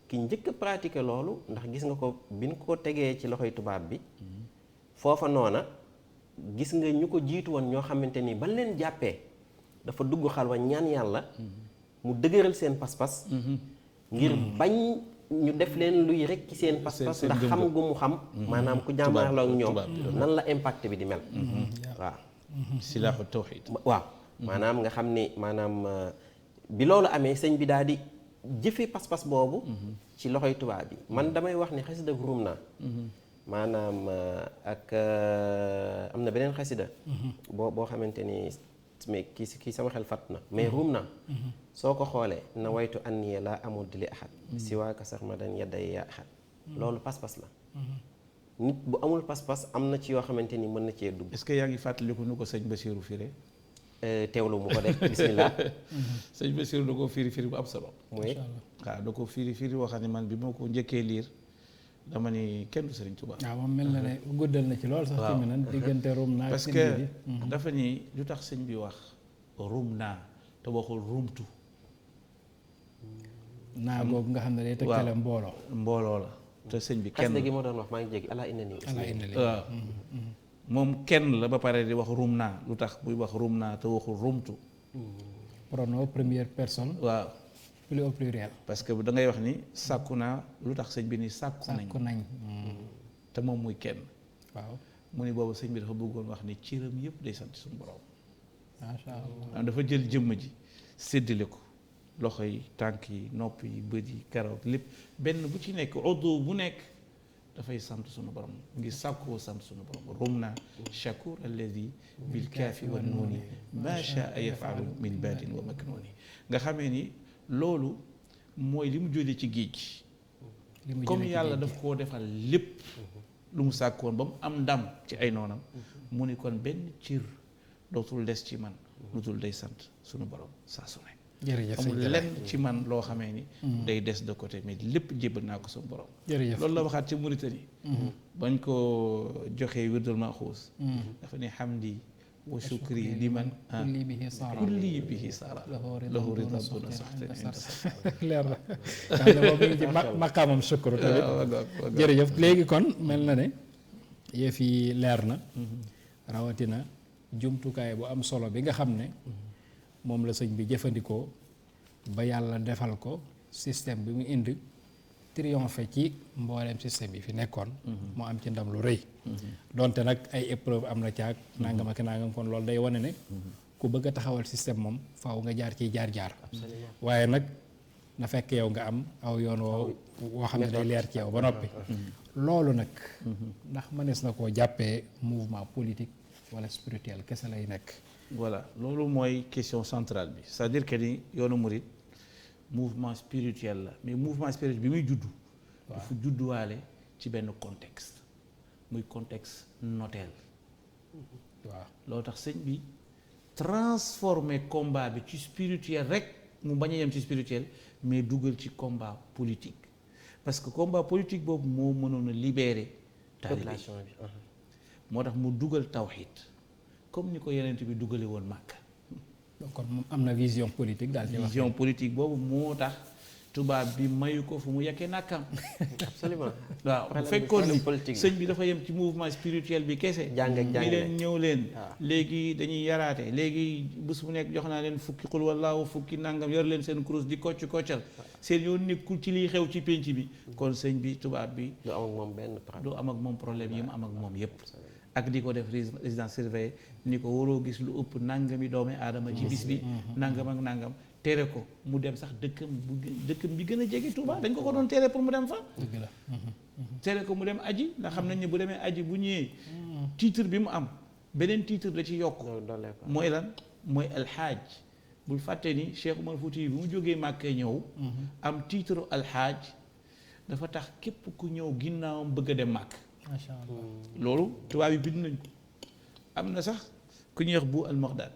S2: ki njëkk a pratiquer loolu ndax gis nga ko bi ñu ko tegee ci loxoy tubaab bi foofa noona gis nga ñu ko jiitu woon ñoo xamante ni ba leen jàppee dafa dugg xalwa ñaan yàlla mu dëgëral seen pas-pas ngir bañ ñu def leen luy rek ci seen pas-pas ndax xam gu mu xam maanaam ku jàmmaarloo ak ñoom nan la impact bi di mel waaw
S3: silaaxu tawxiid
S2: waaw maanaam nga xam ni maanaam bi loolu amee sëñ bi daal di jëfe pas-pas boobu ci loxoy tubaab bi man damay wax ni xasida ruum naa maanaam ak am na beneen xasida boo xamante ni mais kii sama xel fàtt na mais ruum naa soo ko xoolee na waytu anniya laa amul li ahad si waaka sax ma dañ yedday yaa ahad loolu pas-pas la nit bu amul pas-pas am na ci yoo xamante ni mën na cee dugg.
S3: est-ce que yaa ngi fàttaliku nu ko sëñ Bassirou firé
S2: teewlu mu ko def bismillah
S3: sëñ Bassirou da koo firi bu am solo
S2: mooy
S3: waaw da ko firi wax ne man bi moo ko njëkkee liir dama ni kenn du Sëriñ Tuubaa.
S1: waaw moom mel na ne guddal na ci lool sax ci nan diggante rum naa
S3: parce que dafa ni lu tax sëñ bi wax rum naa te waxul rumtu
S1: naa googu nga xam ne day tëkkale
S3: mbooloo la te sëñ bi kenn
S2: gi moo doon wax maa ngi jéggi ala inna nii
S3: waaw moom kenn la ba pare di wax rum naa lu tax buy wax rum naa te waxul rumtu
S1: pronom première personne
S3: waaw
S1: plus au pluriel
S3: parce que da ngay wax ni sàkku naa lu tax sëñ bi ni sàkku nañ te moom muy kenn
S1: waaw
S3: mu ni boobu sëñ bi dafa bëggoon wax ni cëram yëpp day sant suñu borom
S1: macha allah
S3: dafa jël jëmm ji séddale ko loxo yi tànk yi nopp yi bët yi karaw lépp benn bu ci nekk odo bu nekk dafay sant suñu borom ngir sàkkoo sant suñu borom rum naa shakur alladi bil kaafi wa nuuni ma shaa yafalu min baadin wa maknuni nga xamee ni loolu mooy li mu jógee ci géej gi comme yàlla daf koo defal lépp lu mu sàkkoon ba mu am ndam ci ay noonam mu ni kon benn cër dootul des ci man lu dul day sant suñu borom saa su ne
S1: jërëjëf
S3: amul lenn ci man loo xamee ni day des de côté mais lépp jébbal naa ko suñu borom
S1: jërëjëf
S3: loolu la waxaat ci Mauritanie bañ ko joxee wirdul maxuus dafa ne hamdi wa shukri liman kulli bihi saara lahu rida duna saxte
S1: leer na xam ne boobu ngi ci maqaamam shukru tamit jërëjëf léegi kon mel na ne yëf yi leer na rawatina jumtukaay bu am solo bi nga xam ne moom la sëñ bi jëfandikoo ba yàlla defal ko système bi mu indi triomphe ci mbooleem système yi fi nekkoon mu am ci ndam lu rëy donte nag ay épreuve am na caag nangam ak nangam kon loolu day wane ne ku bëgg a taxawal système moom faaw nga jaar ciy jaar waaye nag na fekk yow nga am aw yoon woo xam ne day leer ci yow ba noppi loolu nag ndax mënees na koo jàppee mouvement politique wala spirituel kese lay nekk.
S3: voilà loolu mooy question centrale bi c'est-à-dire que ni yoonu murid mouvement spirituel la mais mouvement spirituel bi muy juddu. dafa judduwaale ci benn contexte muy contexte notel.
S1: waaw
S3: loolu tax sëñ bi transformer combat bi ci spirituel rek mu bañ a yem ci spirituel mais dugal ci combat politique parce que combat politique boobu moo mënoon a libérer taalibe bi moo tax mu dugal tawxiid comme ni ko yenent bi dugale woon Màkka.
S1: kon moom am na vision politique daal.
S3: vision politique boobu moo tax tubaab bi mayu ko fu mu yekkee nàkkam.
S2: absolument
S3: waaw bu fekkoon ni sëñ bi dafa yem ci mouvement spirituel bi kese.
S2: jàng ak jàng
S3: leen ñëw leen. léegi dañuy yaraate léegi bés bu nekk jox naa leen fukki xul wallaahu fukki nangam yor leen seen kurus di kocc koccal seen yoon nekkul ci liy xew ci pénc bi. kon sëñ bi tubaab bi.
S2: du am ak moom benn problème.
S3: du am ak moom problème yi mu am ak moom yépp ak di ko def résidence surveillée ni ko waroo gis lu ëpp nangami doomi aadama ci bis bi. nangam ak nangam. tere ko mu dem sax dëkkam bi gën a jege Touba dañ ko doon tere pour mu dem fa.
S1: dëgg la.
S3: tere ko mu dem aji ndax xam nañ ne bu demee aji bu ñëwee. titre bi mu am beneen titre da ci yokk. mooy lan mooy alxaaj bul fàtte ni Cheikh Umar Fouti bi mu jógee Màkka ñëw. am titre alxaaj dafa tax képp ku ñëw ginnaawam bëgg a dem Màkk.
S1: macha allah
S3: loolu tubaab yi bind nañ ko am na sax ku ñuy wax bu almaghdad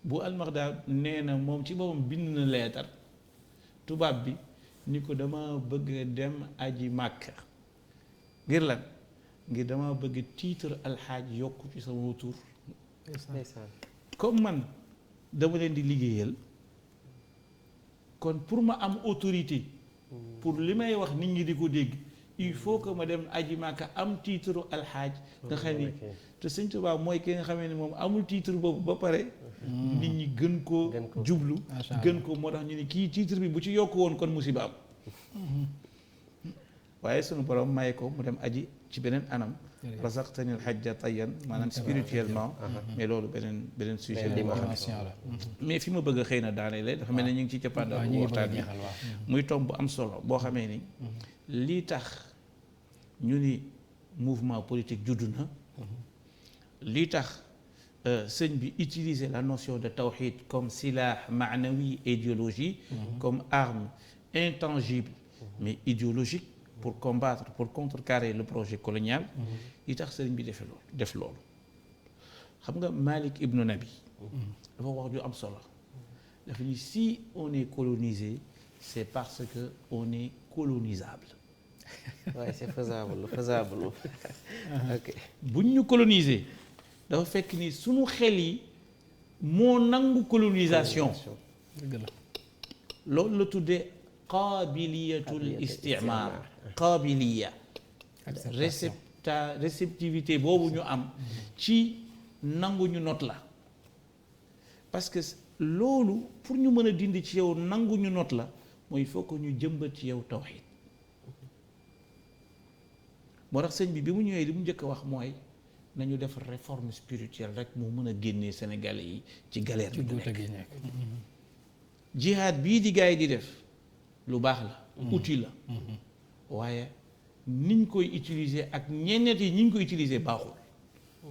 S3: bu almaghdad nee na moom ci boppam bind na leetar tubaab bi ni ko dama bëgg a dem aji Màkka ngir lan ngir dama bëgg titre alxaaj yokku ci sama tur comme man dama leen di liggéeyal kon pour ma am autorité pour li may wax nit ñi di ko dégg il faut que ma dem aji Màkka am titre alxaaj nga xam ni te sëñ Tuubaa mooy ki nga xamee ne moom amul titre boobu ba pare nit ñi gën koo jublu gën ko moo tax ñu ni kii titre bi bu ci yokk woon kon musiba am waaye sunu borom maye ko mu dem aji ci beneen anam razaqtanil hajja tayyan maanaam spirituellement mais loolu beneen sujet la boo xam ne mais fi ma bëgg a xëy na daanele dafa mel ne ñu ngi ci cappaandaw bu waxtaan bi muy tomb bu am solo boo xamee ni lii tax ñu ni mouvement politique juddu na lii tax sëñ bi utiliser la notion de tawhid comme silah maanawi idéologie comme arme intangible mais idéologique pour combattre pour contrecarrer le projet colonial lii tax sëñ bi def loolu xam nga Malik ibnu Nabi dafa wax ju am solo dafa ni si on est colonisé c'est parce que on est colonisable.
S2: waaye c'est faisable ok
S3: buñ ñu coloniser dafa fekk ni suñu xel yi moo nangu colonisation.
S1: dëgg la
S3: loolu la tuddee qaabiliyatul istimar qaabiliya réceptivité boobu ñu am ci nangu ñu not la parce que loolu pour ñu mën a dindi ci yow nangu ñu not la mooy il faut que ñu jëmbat ci yow tawhid moo tax sëñ bi mu ñëwee li mu njëkk a wax mooy nañu def réforme spirituelle rek moo mën a génnee Sénégalais yi ci galère bi nekk jihaad bii di gars yi di def lu baax la outil la waaye niñ koy utiliser ak ñeneen yi ñi ñu koy utiliser baaxul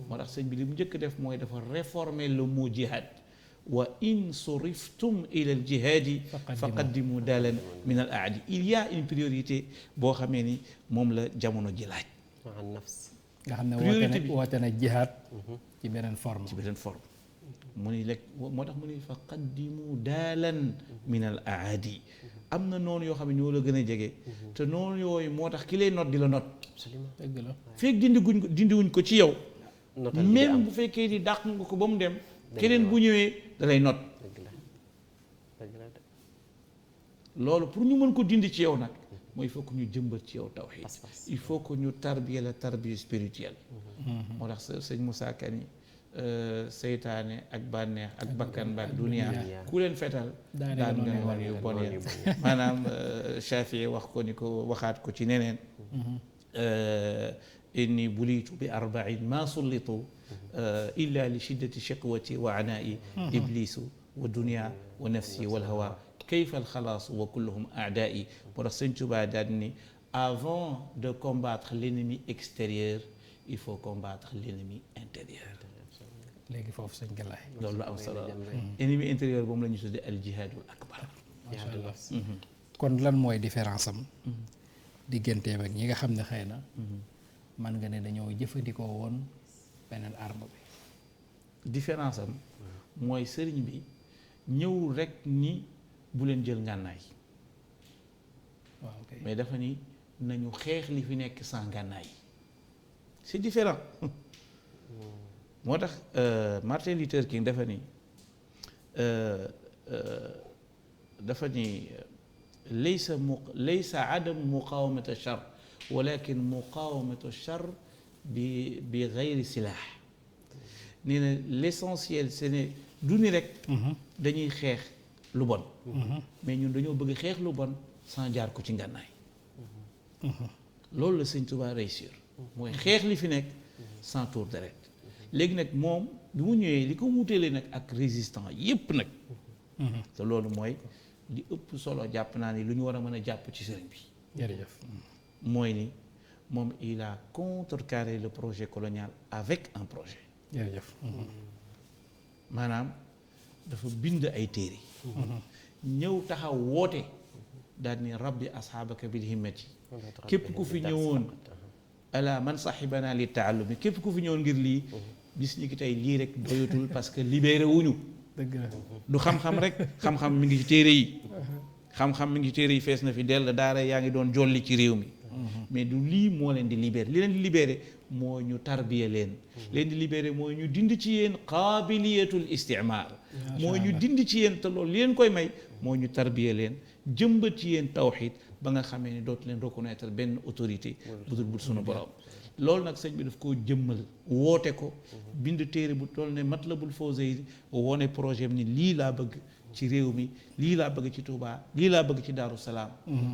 S3: moo tax sëñ bi li mu njëkk def mooy dafa réformer le mot jihad wa in suriftum ila al jihaadi faqaddimu daalan min al aadi il y a une priorité boo xamee ni moom la jamono ji laaj
S1: nga xam ne woote na jihaad ci beneen forme
S3: mu ni lekk moo tax mu ni faqaddimu daalan min al aadi am na noonu yoo xam ne ñoo la gën a jege te noonu yooyu moo tax ki lay not di la not
S1: dëgg la
S3: feeg dindiwuñ ko ci yow même bu fekkee di dàq nga ko ba mu dem keneen bu ñëwee da lay not loolu pour ñu mën ko dindi ci yow nag mooy il faut que ñu jëmbat ci yow tawhid il faut que ñu tarbiya la tarbiya spirituelle moo tax sëñ Moussa Kani seytaane ak bànneex ak bakkan ba ak duniya ku leen fetal daan nga wan yu bon ya maanaam Shafii wax ko ni ko waxaat ko ci neneen inni bulitu bi arbain ma sullitu illa li shiddati shiqwati wa anaa'i iblisu wa dunia wa nafsi wal hawa kayfa alxalaasu wa kulluhum aadaai moo tax sëñ Tuubaa daal ni avant de combattre l'ennemi extérieur il faut combattre l'ennemi intérieur
S1: léegi foofu sëñ Galaay.
S3: loolu lu am solo la ennemi intérieur boobu la ñu tuddee al jihaadul akbar.
S1: macha allah kon lan mooy différence am. digganteem ak ñi nga xam ne xëy na. man nga ne dañoo jëfandikoo woon beneen arme bi.
S3: différence am mooy sëriñ bi ñëwul rek ni bu leen jël ngànnaay.
S1: waaw kay
S3: mais dafa ni nañu xeex li fi nekk sans ngànnaay. c'est différent moo tax Martin Luther King dafa ni laysa adam muqawamata char walakin muqawamatu char bi gayri silah nee na l'essentiel ce n'est du ni rek dañuy xeex lu bon mais ñun dañoo bëgg xeex lu bon sans jaar ko ci ngànnaay loolu la Sëñ Tuubaa réussir mooy xeex li fi nekk sans tour deret léegi nag moom bi mu ñëwee li ko wuteele nag ak résistant yépp nag te loolu mooy li ëpp solo jàpp naa ni lu ñu war a mën a jàpp ci sëriñ bi
S1: jërëjëf
S3: mooy ni moom il a contrecarré le projet colonial avec un projet
S1: jërëjëf
S3: maanaam dafa bind ay téere ñëw taxaw woote daal ni rabbi asxaabaka bil himmati képp ku fi ñëwoon ala man saxibana li taallumi képp ku fi ñëwoon ngir lii bis ñi ki tey lii rek doyatul parce que libéré wuñu
S1: dëgg la
S3: du xam-xam rek xam-xam mi ngi ci téere yi xam-xam mi ngi ci téere yi fees na fi dell daara yaa ngi doon jolli ci réew mi mais du lii moo leen di libéré li leen di libéré moo ñu tarbiya leen leen di libéré mooy ñu dindi ci yéen qaabiliyatul istimaar mooy ñu dindi ci yéen te loolu li leen koy may moo ñu tarbiya leen jëmbat ci yéen tawxid ba nga xamee ni dootu leen reconnaître benn autorité bu dul sunu borom loolu nag sëñ bi daf koo jëmmal woote ko bind téere bu toll ne Matlabul Fawzayni wone projet ni lii laa bëgg ci réew mi lii laa bëgg ci Touba lii laa bëgg ci Daaru Salaam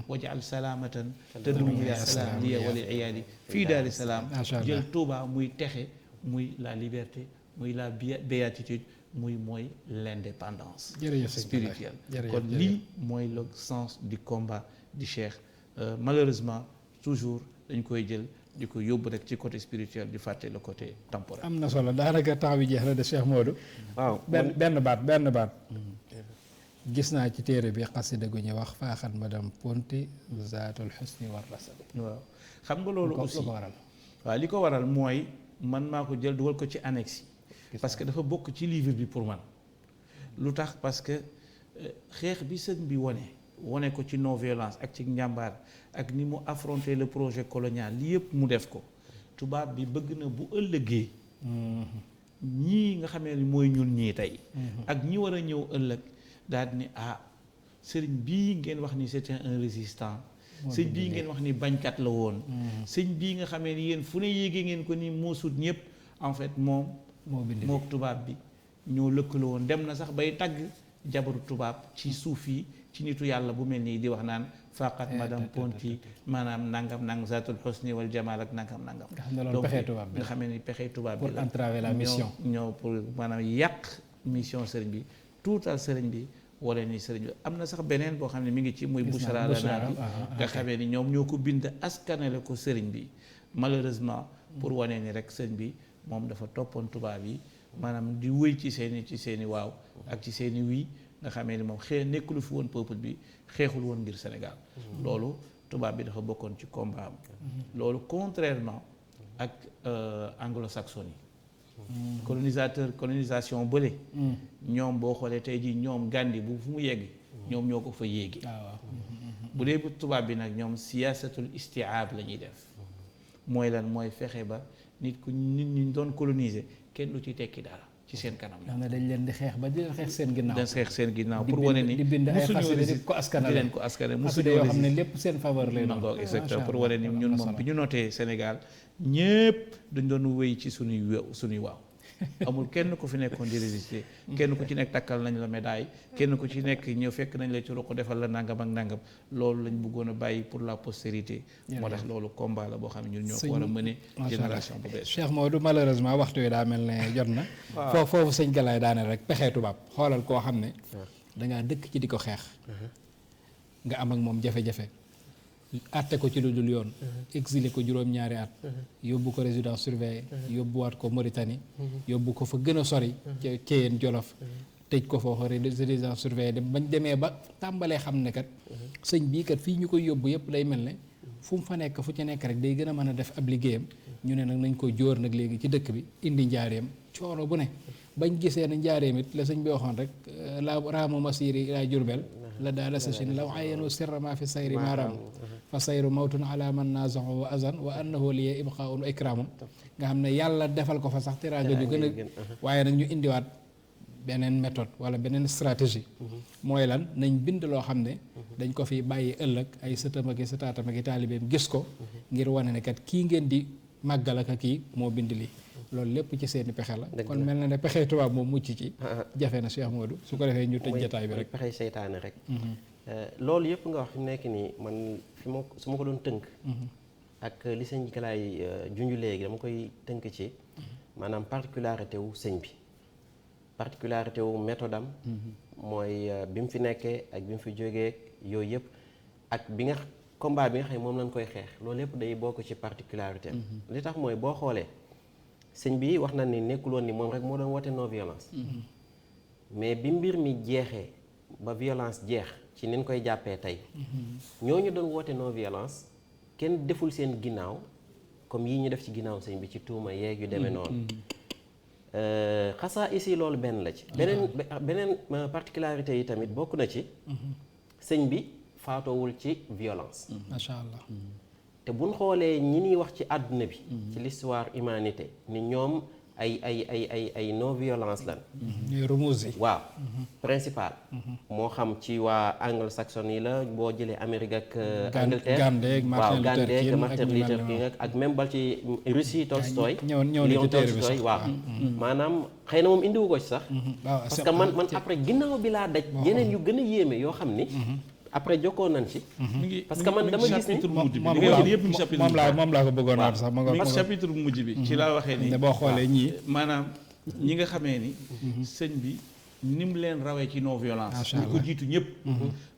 S3: wajal salaamatan taduumu yaa salaam liya wa lil iyaali fii Daari Salaam jël Touba muy texe muy la liberté muy la béatitude muy mooy l'indépendance spirituelle kon lii mooy le sens du combat du Cheikh malheureusement toujours dañ koy jël di ko yóbbu rek ci côté spirituel di fàtte le côté temporel.
S1: am na solo daanaka temps bi jeex na de Cheikh Modou.
S2: waaw
S1: benn baat. gis naa ci téere bi xasida gu ñuy wax faaxat madame Ponti zaatul xusni war rasad.
S3: waaw xam nga loolu aussi
S1: lu ko waral.
S3: waaw li ko waral mooy man maa ko jël dugal ko ci annexe yi. parce que dafa bokk ci livre bi pour man. lu tax parce que xeex bi sëñ bi wone ko ci non violence ak ci njàmbaar ak ni mu affronter le projet colonial li yëpp mu def ko tubaab bi bëgg na bu ëllëgee ñii nga xamee ni mooy ñun ñii tey ak ñi war a ñëw ëllëg daal ni sëriñ bii ngeen wax ni c'était un résistant sëñ bii ngeen wax ni bañkat la woon sëñ bii nga xamee ni yéen fu ne yéegee ngeen ko ni moo sut ñëpp en fait moom mook tubaab bi ñoo lëkkaloo woon dem na sax bay tagg jabaru tubaab ci suuf yi ci nitu yàlla bu mel nii di wax naan faqat madame Ponti maanaam nangam zaatul xusni wal jamaal ak nangam donc nga xamee ni pexe tubaab bi
S1: pour entraver la mission
S3: ñoo pour maanaam yàq mission sëriñ bi tuutal sëriñ bi wala ni sëriñ bi am na sax beneen boo xam ne mi ngi ci muy Bushra la naati nga xamee ni ñoom ñoo ko bind askanale ko sëriñ bi malheureusement pour wane ni rek sëriñ bi moom dafa toppoon tubaab yi maanaam di wéy ci seeni waaw ak ci seeni wii nga xamee ni moom nekkulu fi woon peuple bi xeexul woon ngir Sénégal loolu tubaab bi dafa bokkoon ci combat am loolu contrairement ak anglo-saxon yi colonisation bële ñoom boo xoolee tey jii ñoom Gandhi bu fu mu yegg ñoom ñoo ko fa yéegi bu dee bu tubaab bi nag ñoom siyaasatul istiaab la ñuy def mooy lan mooy fexe ba nit ñi doon coloniser kenn du ci tekki dara ci seen kanam
S1: la dañ leen di xeex ba di leen xeex seen ginnaaw
S3: dañ xeex seen ginnaaw pour wane ni
S1: di bind ay xasida di ko askanale
S3: di leen ko askanale
S1: musuñu yoo xam ne lépp seen faveur lay doon
S3: exactement pour wane ni ñun moom bi ñu notee Sénégal ñépp dañ doon wéy ci suñuy waaw amul kenn ku fi nekkoon di résister kenn ku ci nekk takkal nañ la médaille kenn ku ci nekk ñëw fekk nañ la ci ruq defal la nangam ak nangam loolu lañ bëggoon a bàyyi pour la postérité moo tax loolu combat la boo xam ne ñun ñoo ko war a mëne génération bu bees
S1: Cheikh Modou malheureusement waxtu wi daa mel ne jot na foofu sëñ Galaay daane rek pexee tubaab xoolal koo xam ne dangaa dëkk ci di ko xeex nga am ak moom jafe-jafe àtte ko ci lu dul yoon exilé ko juróom-ñaari at yóbbu ko résidence surveillée yóbbuwaat ko Mauritanie yóbbu ko fa gën a sori ca Ceyeen Jolof tëj ko foofu résidence surveillée dem bañ demee ba tàmbalee xam ne kat sëñ bii kat fii ñu koy yóbbu yëpp day mel ne fu mu fa nekk fu ci nekk rek day gën a mën a def ab liggéeyam ñu ne nag nañ ko jóor nag léegi ci dëkk bi indi njaareem coono bu ne bañ gisee ne njaareem it la sëñ bi waxoon rek la raamu masiri laa Jurbel la daala sachin law ayenu sirra ma fi sayri maaram fa sayru mawtun ala man nazahu wa azan wa annahu liya ibqaun wa ikramun nga xam ne yàlla defal ko fa sax teraanga ju gën a waaye nag ñu indiwaat beneen méthode wala beneen stratégie mooy lan nañ bind loo xam ne dañ ko fi bàyyi ëllëg ay sëtam ak sëtaatam ak taalibeem gis ko ngir wane ne kat kii ngeen di màggal ak kii moo bind lii loolu lépp ci seeni pexe la kon mel na ne pexe tubaab moom mucc ci jafe na Cheikh Modou su ko defee ñu tëj jataay bi rek
S2: pexe seytaane rek loolu yëpp nga wax fi mu nekk nii man su ma ko doon tënk ak li sëñ Galaay junj léegi dama koy tënk ci maanaam particularité wu sëñ bi particularité wu méthode am mooy bi mu fi nekkee ak bi mu fi jógee yooyu yëpp ak bi nga combat bi nga xam ne moom lañ koy xeex loolu yëpp day bokk ci particularité am li tax mooy boo xoolee sëñ bi wax na ni nekkuloon ni moom rek moo doon woote non violence mais bi mbir mi jeexee ba violence jeex ci ni ñu koy jàppee tey ñooñu doon woote non violence kenn deful seen ginnaaw comme yii ñu def ci ginnaaw sëñ bi ci tuuma yeeg yu demee noonu xasaa ici loolu benn la ci beneen particularité yi tamit bokk na ci sëñ bi faatoowul ci violence
S1: macha allah
S2: te buñ xoolee ñi ñuy wax ci àdduna bi ci l'histoire humanité ni ñoom ay non violence lan
S1: ñooy remous yi
S2: waaw principal moo xam ci waa anglo-saxon yi la boo jëlee Amérique ak Angleterre waaw Gandhi ak Martin Luther King ak même bal ci Russie Tolstoy Léon Tolstoy waaw maanaam xëy na moom indiwu ko ci sax parce que man après ginnaaw bi laa daj yeneen yu gën a yéeme yoo xam ni après jokkoo nañ ci parce que man dama gis ni
S1: moom laa ko bëggoon a sax
S3: mi ngi chapitre bu mujj bi ci laa waxee ni
S1: boo xoolee ñii
S3: maanaam ñi nga xamee ni sëñ bi ni mu leen rawee ci non violence ñu ko jiitu ñëpp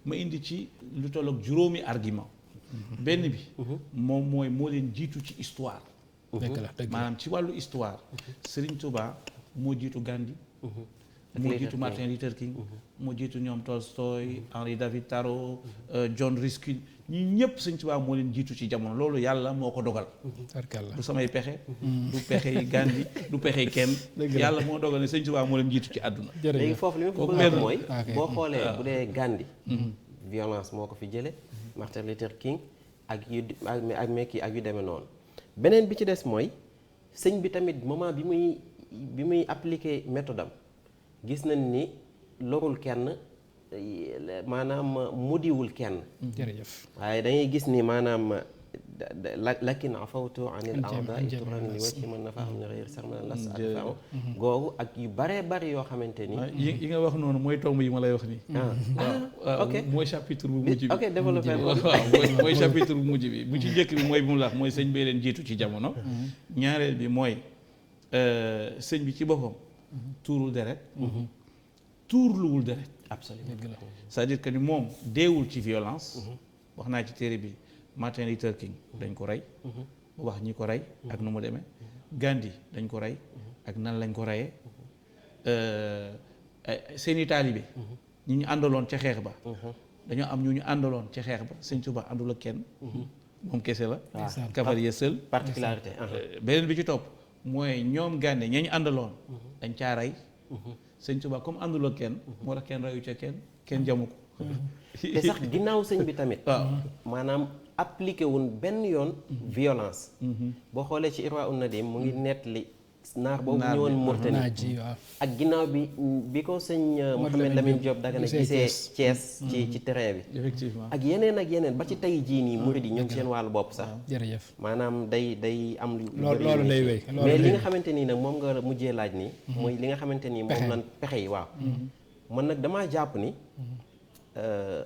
S3: ma indi ci lu tolloog juróomi argument benn bi moom mooy moo leen jiitu ci histoire maanaam ci wàllu histoire Serigne Touba moo jiitu Gandhi moo jiitu Martin Luther King moo jiitu ñoom Tolstoy Henri David Thoreau John Ruskin ñi ñëpp Sëñ Tuubaa moo leen jiitu ci jamono loolu yàlla moo ko dogal du samay pexe du pexe yi Gandhi du pexe yi kenn yàlla moo dogal ne Sëñ Tuubaa moo leen jiitu ci àdduna
S2: léegi foofu li ma ko bëgg mooy boo xoolee bu dee Gandhi violence moo ko fi jële Martin Luther King ak yu ak mekki ak yu demee noonu beneen bi ci des mooy sëñ bi tamit moment bi muy appliquer méthode am gis nañ ni lorul kenn maanaam mudiwul kenn
S1: jërëjëf
S2: waaye dangay gis ni maanaam lakin afawtu anil aada turan li wacci mën na fa am ne réer sax na las adfao googu ak yu baree bari yoo xamante ni
S3: yi nga wax noonu mooy tomb yi ma lay wax nii
S2: ok
S3: mooy chapitre bu mujj bi
S2: ok développé
S3: waaw mooy chapitre bu mujj bi bu ci njëkk bi mooy bi mu la wax mooy sëñ bee leen jiitu ci jamono ñaareel bi mooy sëñ bi ci boppam tuurul deret tuurluwul deret
S2: absolument
S3: c'est-à-dire que ni moom deewul ci violence wax naa ci téere bi Martin Luther King dañ ko rey wax ñi ko rey ak nu mu demee Gandhi dañ ko rey ak nan lañ ko reyee seeni taalibe ñi ñu àndaloon ca xeex ba dañoo am ñu àndaloon ca xeex ba Sëñ Tuubaa àndul ak kenn moom kese la cavalier seul
S2: particularité
S3: beneen bi ci topp mooy ñoom Gandhi ña ñu àndaloon dañ caa rey Sëñ Tuubaa comme àndul ak kenn moo tax kenn reyu ca kenn jamu ko
S2: te sax ginnaaw sëñ bi tamit maanaam appliqué wun benn yoon violence boo xoolee ci Irwa un Nadim mu ngi nettali naar boobu ñëwoon Mauritanie ak ginnaaw bi ko sëñ Mouhamed Lamine Diop Dagana gisee Thiès ci terrain bi
S3: effectivement
S2: ak yeneen ba ci tey jii nii murid yi ñoom seen wàllu bopp sax
S1: jërëjëf
S2: maanaam day am
S1: loolu day wéy
S2: mais li nga xamante nii nag moom nga mujjee laaj nii mooy li nga xamante nii moom lan pexe yi waaw man nag damaa jàpp ni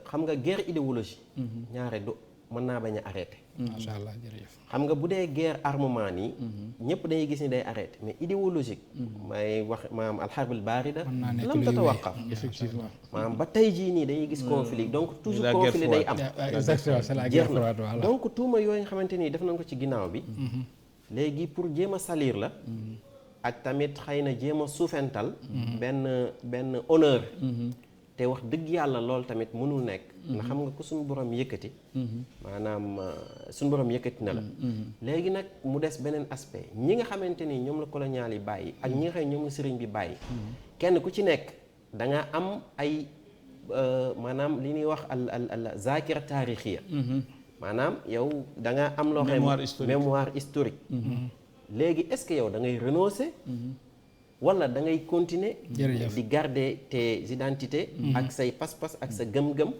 S2: xam nga guerre idéologie ñaare du mën naa bañ a arrêté
S1: macha allah jërëjëf.
S2: xam nga bu dee guerre armement nii ñëpp dañuy gis ni day arrêté mais idéologique may wax maanaam alxarbul baarida lam tatawaqaf
S1: effectivement
S2: maanaam ba tey jii nii dañuy gis conflit donc toujours
S3: la guerre
S2: conflit day am
S1: exactement c'est la guerre
S2: jeex na
S1: froide voilà.
S2: donc tuuma yooyu nga xamante nii def nañ ko ci ginnaaw bi léegi pour jéem a salir la ak tamit xëy na jéem a suufental benn honneur te wax dëgg yàlla loolu tamit mënul nekk ndax xam nga ko suñu borom yëkkati maanaam suñu borom yëkkati na la léegi nag mu des beneen aspect ñi nga xamante ni ñoom la colonial yi bàyyi ak ñi nga xam ne ñoom la sëriñ bi bàyyi kenn ku ci nekk da nga am ay maanaam li ñuy wax al zakira taarixiya maanaam yow da nga am loo xam mémoire historique léegi est-ce que yow da ngay renoncer wala da ngay continuer di garder tes identités ak say pas-pas ak sa gëm-gëm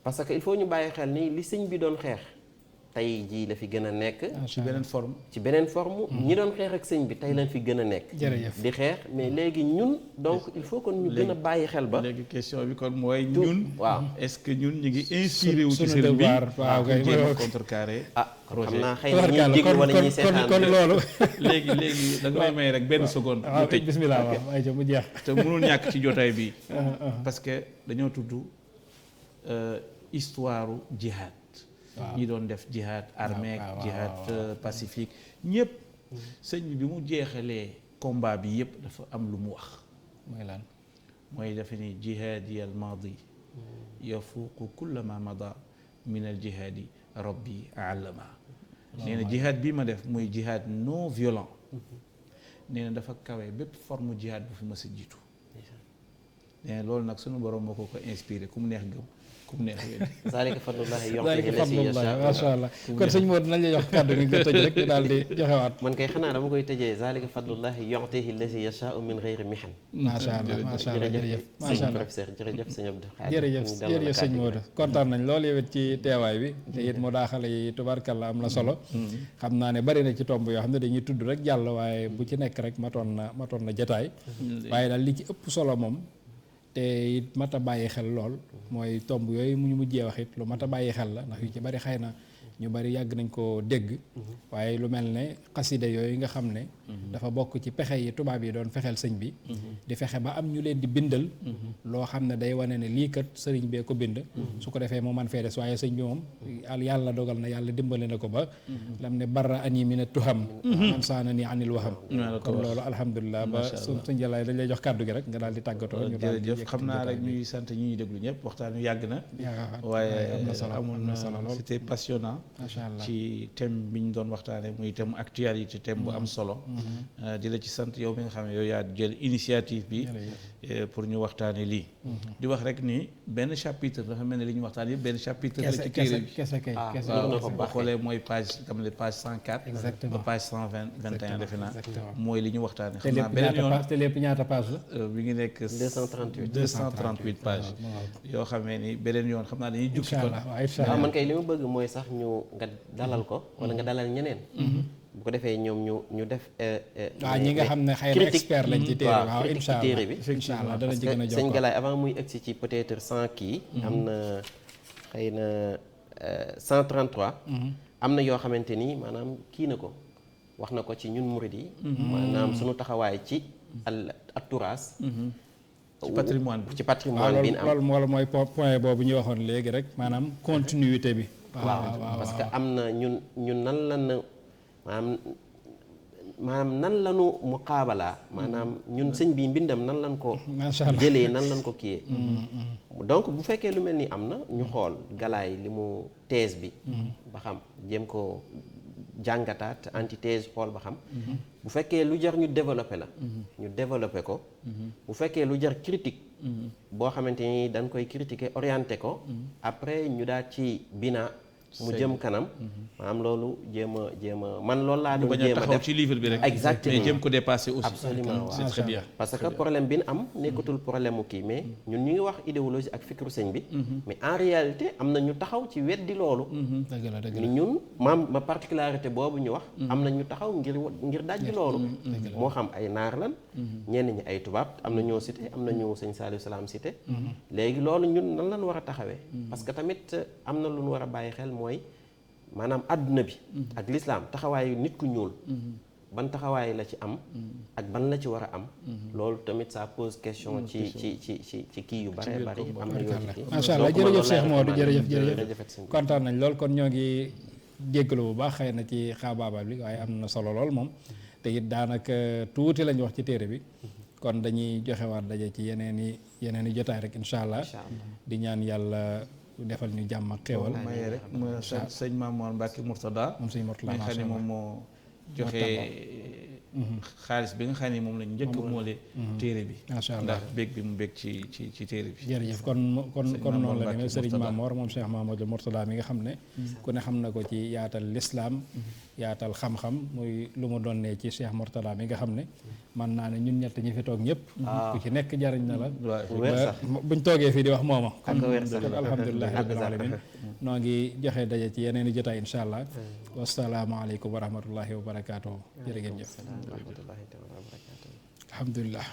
S2: parce que il faut ñu bàyyi xel ni li sëñ bi doon xeex tey jii la fi gën a nekk
S3: ci beneen forme
S2: ñi doon xeex ak sëñ bi tey lañ fi gën a nekk di xeex mais léegi ñun donc il faut que ñu gën a bàyyi xel ba
S3: léegi question bi kon mooy ñun
S2: waaw
S3: est-ce que ñun ñu ngi inspiré wu ci sëriñ bi
S1: waaw kay
S3: jéem a contrecarrer
S2: xam naa xëy na ñuy déglu wala ñuy seetaan
S1: kon loolu
S3: léegi da nga may rek benn seconde
S1: waaw bismillah waaw ay mu jeex
S3: te mënul ñàkk ci jotaay bi parce que dañoo tudd histoire jihad ñi doon def jihad armé jihad pacifique ñëpp sëñ bi mu jeexalee combat bi yëpp dafa am lu mu wax
S1: mooy lan
S3: mooy dafa ni jihaadi al maadi yafuuqu kulla ma mada min al jihaadi rabbi allama nee na jihad bii ma def muy jihad non violent nee na dafa kawe bépp forme jihad bu fi ma sa jiitu nee na loolu nag sunu borom moo ko inspiré ku mu neex gëm ku mu neex wéddi
S2: zalika fadlullahi yu'tihi man yashaa
S1: macha allah kon sëñ Modou nañ la jox kàddu gi nga tëj rek ñu daal di joxewaat
S2: man kay xanaa dama koy tëjee zalika fadlullahi yu'tihi allazi yashaa'u min ghayri mihan
S1: macha allah macha allah jërëjëf macha allah
S2: professeur jërëjëf sëñ Abdou Khadre
S1: jërëjëf sëñ Modou kontaan nañ loolu yow it ci teewaay bi te it mu daaxale yi tubaarkalla am na solo xam naa ne bari na ci tomb yoo xam ne dañuy tudd rek jàll waaye bu ci nekk rek matoon na jataay waaye daal li ci ëpp solo moom te it mat a bàyyi xel lool mooy tomb yooyu mu ñu mujjee wax it lu mat a bàyyi xel la ndax yu ci bari xëy na ñu bari yàgg nañ ko dégg waaye lu mel ne xasida yooyu nga xam ne dafa bokk ci pexe yi tubaab yi doon fexeel sëñ bi di fexe ba am ñu leen di bindal loo xam ne day wane ne lii kat sëriñ bee ko bind su ko defee mu man fee des waaye sëñ bi moom yàlla dogal na yàlla dimbale na ko ba lam ne barra ani mina tuham man saana ni anil waham kon loolu alhamdulilah ba sëñ Jalaay dañ lay jox kàddu gi rek nga daal di tàggatoo ñu daal
S3: jërëjëf xam naa rek ñuy sant ñi ñuy déglu ñëpp waxtaan wi yàgg na waaye
S1: am na solo
S3: amul na c'était passionnant
S1: macha allah
S3: ci thème bi ñu doon waxtaanee muy thème actualité thème bu am solo di la ci sant yow mi nga xam ne yow yaa jël initiative bi pour ñu waxtaanee lii di wax rek ni benn chapitre dafa mel ne li ñu waxtaan yëpp benn chapitre la ci téere bi
S1: kese kay kese
S3: boo xoolee mooy page tam le page 104 ba page 121 defe naa mooy li ñu waxtaanee xam naa beneen yoon
S1: te lépp ñaata page la
S3: bi ngi nekk 238 page yoo xamee ni beneen yoon xam naa dañuy jukki kon
S2: waaw man kay li ma bëgg mooy sax ñu nga dalal ko wala nga dalal ñeneen bu ko defee ñoom ñu def
S1: waaw ñi nga xam ne xëy na expert lañ ci téere waaw incha allah
S2: téere bi
S1: incha allah dana ci gën a jox
S2: sëñ Galaay avant muy egsi ci peut-être 100 kii am na xëy na 133 am na yoo xamante ni maanaam kii na ko wax na ko ci ñun murid yi maanaam suñu taxawaay ci al turaas
S3: ci patrimoine bi
S2: ci patrimoine bi am
S1: loolu mooy point boobu ñu waxoon léegi rek maanaam continuité bi
S2: waaw parce que am na ñun nan lan maanaam nan lanu muqaabalaa maanaam ñun sëñ bi mbindam nan lan ko jëlee nan lan ko kiyee donc bu fekkee lu mel ni am na ñu xool Galaay li mu thèse bi ba xam jéem ko jàngataat antithèse xool ba xam bu fekkee lu jar ñu développé la ñu développé ko bu fekkee lu jar critique boo xamante ni dañ koy critiquer orienté ko après ñu daal ci bina mu jëm kanam maanaam loolu jéem a man loolu laa doon jéem a
S3: taxaw ci livre bi rek
S2: exactement
S3: mais jéem ko dépasser aussi
S2: absolument
S3: c'est très bien
S2: parce que problème bi ñu am nekkatul problème mu kii mais ñun ñu ngi wax idéologie ak fikru sëñ bi mais en réalité am na ñu taxaw ci weddi loolu ni ñun ma particularité boobu ñu wax am na ñu taxaw ngir dajji loolu moo xam ay naar lan ñenn ñi ay tubaab am na ñoo cité am na ñu sëñ Saliou Salaam cité léegi loolu ñun nan lan war a taxawee parce que tamit am na lu ñu war a bàyyi xel mooy maanaam àdduna bi ak lislaam taxawaayu nit ku ñuul ban taxawaay la ci am ak ban la ci war a am loolu tamit ça pose question ci kii yu bare bari am na yoo ci
S1: macha allah jërëjëf Cheikh Modou jërëjëf kontaan nañ lool kon ñoo ngi jéggalu bu baax xëy na ci xaabaabal bi waaye am na solo lool moom te it daanaka tuuti lañ wax ci téere bi kon dañuy joxewaat daje ci yeneen i jotaay rek incha allah di ñaan yàlla defal ñu jàmm ak xéewal
S3: mayee rek sëñ Mamour Mbacke Mourtada
S1: moom sëñ Mourtada
S3: mi nga xam ne moom moo joxe xaalis bi nga xam ne moom lañ njëkk moole téere bi
S1: macha allah
S3: ndax bég bi mu bég ci téere bi
S1: jërëjëf kon noonu la demee Serigne Mamour moom Cheikh Mamadou Mourtada mi nga xam ne ku ne xam na ko ci yaatal lislaam yaatal xam-xam muy lu mu doon ne ci Cheikh Mourtada mi nga xam ne man naa ne ñun ñett ñi fi toog ñëpp ku ci nekk jariñ na la buñ toogee fii di wax mooma kon alhamdulilahi rabbil alamin noo ngi joxe daje ci yeneen i jotaay insha allah wasalaamaaleykum wa rahmatullahi wa barakaatuhu jërë ngeen jëf alhamdulilah